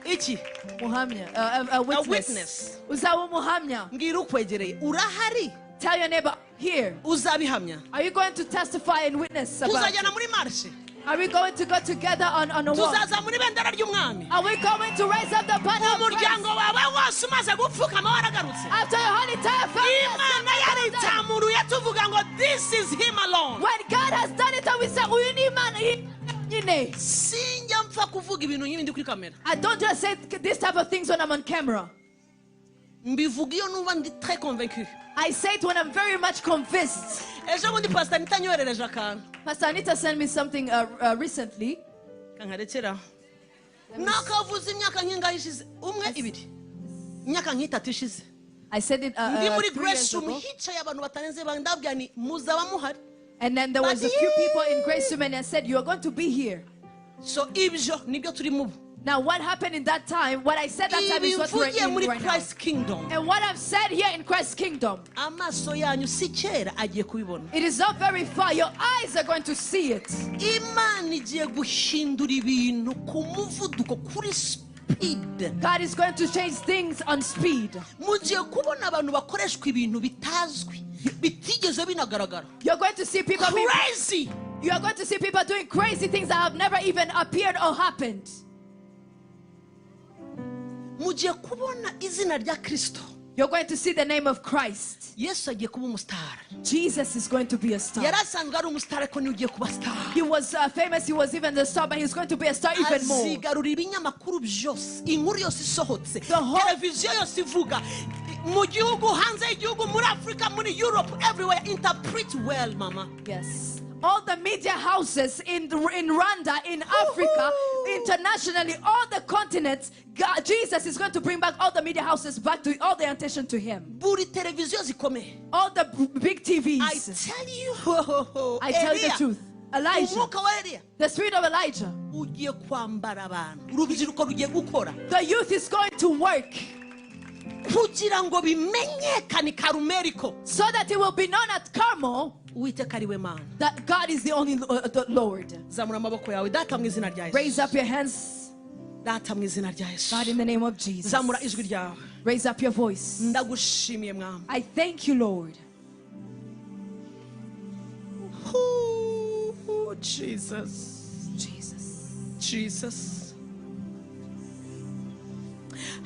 iki? Muhamya, a witness. A witness. Uzawu Muhamya. Mbwira ukwegereye. Urahari? Tell your neighbor here. Uzabihamya. Are you going to testify and witness about Tuzajyana it? muri marche. Are we going to go together on a walk? Tuzazamura ibendera ry'umwami. Are we going to raise up the banner of Christ? Umuryango wawe wose umaze gupfukama waragarutse. After your whole entire family has Imana come down. yaritamuruye tuvuga ngo this is him alone. When God has done it, and we say, "Uyu ni Imana yonyine." Sinjya mpfa kuvuga ibintu nk'ibi ndi kuri kamera. I don't just say this type of things when I'm on camera. Mbivuga iyo numva ndi très convaincu. I say it when I'm very much convinced. Ejo bundi Pastor Anita anyoherereje akantu. Pastor Anita sent me something recently. Kankarekeraho nakavuze imyaka nk'ingahe ishize, umwe, ibiri, imyaka nk'itatu ishize. I said it Ndi muri 3 Grace years Room, ago. hicaye abantu batarenze bangahe, ndababwira ni muzaba muhari. And then there was a few people in Grace Room and I said, "You are going to be here." So ibyo nibyo turimo ubu. Now what happened in that time, what I said that time is what we're Ibivugiye in muri right now. Christ Kingdom, And what I've said here in Christ's kingdom, amaso yanyu si kera agiye kubibona. it is not very far. Your eyes are going to see it. Imana igiye guhindura ibintu ku muvuduko, kuri speed. God is going to change things on speed. Mugiye kubona abantu bakoreshwa ibintu bitazwi, bitigeze binagaragara. You're going to see people being, Crazy. You are going to see people doing crazy things that have never even appeared or happened. Mugiye kubona izina rya Kristo. You're going to see the name of Christ. Yesu agiye kuba umusitari. Jesus is going to be a star. Yari asanzwe ari umusitari, ariko niwe ugiye kuba star. He was famous, he was even the star, but he's going to be a star even more. Azigarurira ibinyamakuru byose, inkuru yose isohotse, The whole- televiziyo yose ivuga mu gihugu, hanze y'igihugu, muri Afurika, muri Europe, everywhere. Interpret well, mama. Yes. All the media houses in Rwanda, in Africa, internationally, all the continents, God, Jesus is going to bring back all the media houses back to all their attention to him. Buri televiziyo zikomeye. All the big I TVs. tell you, I tell you the Eliya, truth. Elijah, umwuka wa Eliya the spirit of Elijah, ugiye kwambara abantu, urubyiruko rugiye gukora the youth is going to work kugira ngo bimenyekane Karumeri ko so that it will be known at Carmel Uwiteka ari we Mana. That God is the only the Lord. Zamura amaboko yawe. Data, mu izina rya Yesu. Raise up your hands, Data, mu izina rya Yesu. God, in the name of Jesus. Zamura ijwi ryawe. Raise up your voice. Ndagushimiye, Mwami. I thank you, Lord. Ooh, Jesus. Jesus. Jesus,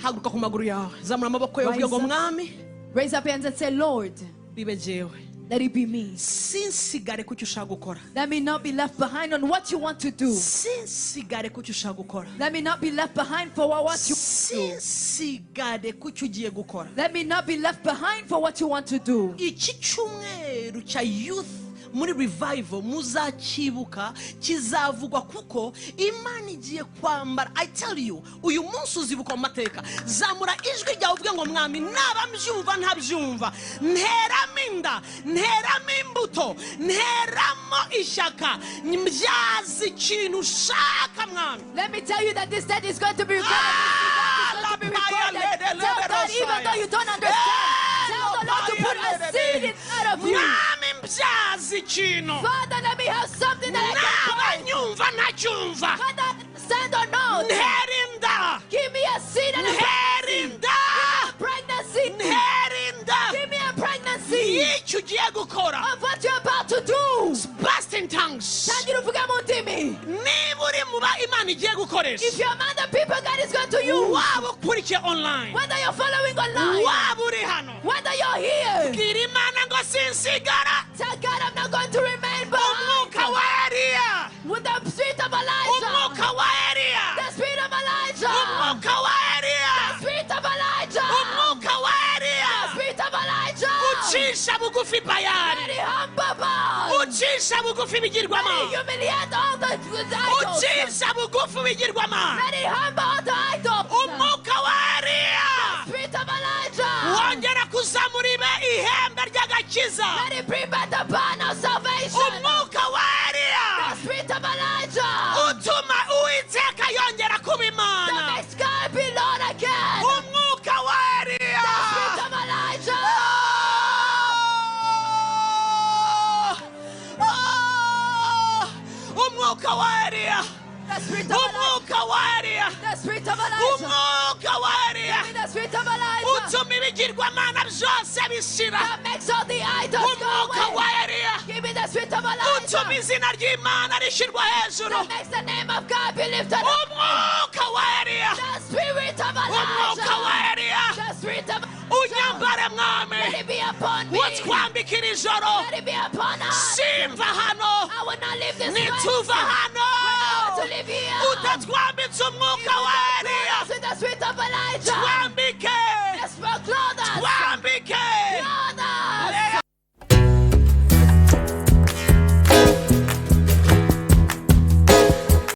haguruka ku maguru yawe, zamura amaboko yawe, uvuge ngo Rise up. Mwami, Raise up your hands and say, "Lord, bibe jewe. Let it be me. Sinsigare ku cyo ushaka gukora. Let me not be left behind on what you want to do. Sinsigare ku cyo ushaka gukora. Let me not be left behind for what you want to do. Sinsigare ku cyo ugiye gukora. Let me not be left behind for what you want to do." Iki cyumweru cya youth muri revival muzakibuka, kizavugwa kuko Imana igiye kwambara. I tell you, uyu munsi uzibukwa mu mateka. Zamura ijwi ryawe uvuge ngo Mwami, naba mbyumva ntabyumva, nteramo inda, nteramo imbuto, nteramo ishyaka, mbyaza ikintu ushaka, Mwami. Let me tell you that this death is going to be recorded. Ah, This event is going to be la paya recorded. lede Tell lede God, even though you don't understand, tell the Lord to put a seed inside of you. Mwami, mbyaza ikintu. Father, let me have something that I can Naba buy. nyumva ntacyumva, Whether I understand or not, ntera inda. give me a seed and a Ntera inda. pregnancy. Ntera inda Give me a pregnancy y'icyo ugiye gukora. Of what you're about to do. Burst in tongues. Tangira uvuge mu ndimi. Niba uri mu ba Imana igiye gukoresha, If you're among the people God is going to use, waba ukurikiye online, whether you're following online, waba uri hano, whether you're here, bwira Imana ngo sinsigara. Tell God, "I'm not going to remain Umwuka behind." wa Eliya. With the spirit of Elijah, Umwuka wa Eliya. The spirit of Elijah, Umwuka wa Eliya. The spirit of Elijah, Umwuka wa Eliya the spirit of Elijah. Ucisha bugufi Bayari. Let it humble Baal. Ucisha bugufi Let it ibigirwamana. humiliate all the idols. Ucisha bugufi ibigirwamana. Let it humble all the idols. Umwuka wa Eliya Spirit of Elijah. Wongera kuzamura ibe ihembe ry'agakiza. Let it bring back the banner of salvation. Umwuka wa Eliya The spirit of Elijah. Utuma Uwiteka yongera kuba That Imana. makes God be Lord again. Umwuka wa Eliya. The spirit of Elijah. Ah! Ah! Umwuka wa Eliya. The spirit of Elijah. Umwuka wa Eliya. The spirit of Elijah. Umwuka wa Eliya Give me the spirit of Elijah. Utuma ibigirwamana byose bishira. That makes all the idols go Umwuka wa away. Eliya Give me the spirit of Elijah. Utuma Utuma izina ry'Imana rishyirwa hejuru. That makes the name of God be lifted up. Umwuka wa Eliya. The spirit of Umwuka wa Elijah. Eliya. The spirit of Elijah. Unyambare Mwami. Let it be upon me. Utwambikira ijoro. Let it be upon us. Simva hano. I will not leave this place. Nituva hano. To live here. Utatwambitse umwuka wa Eliya. With the spirit of Elijah. Twambike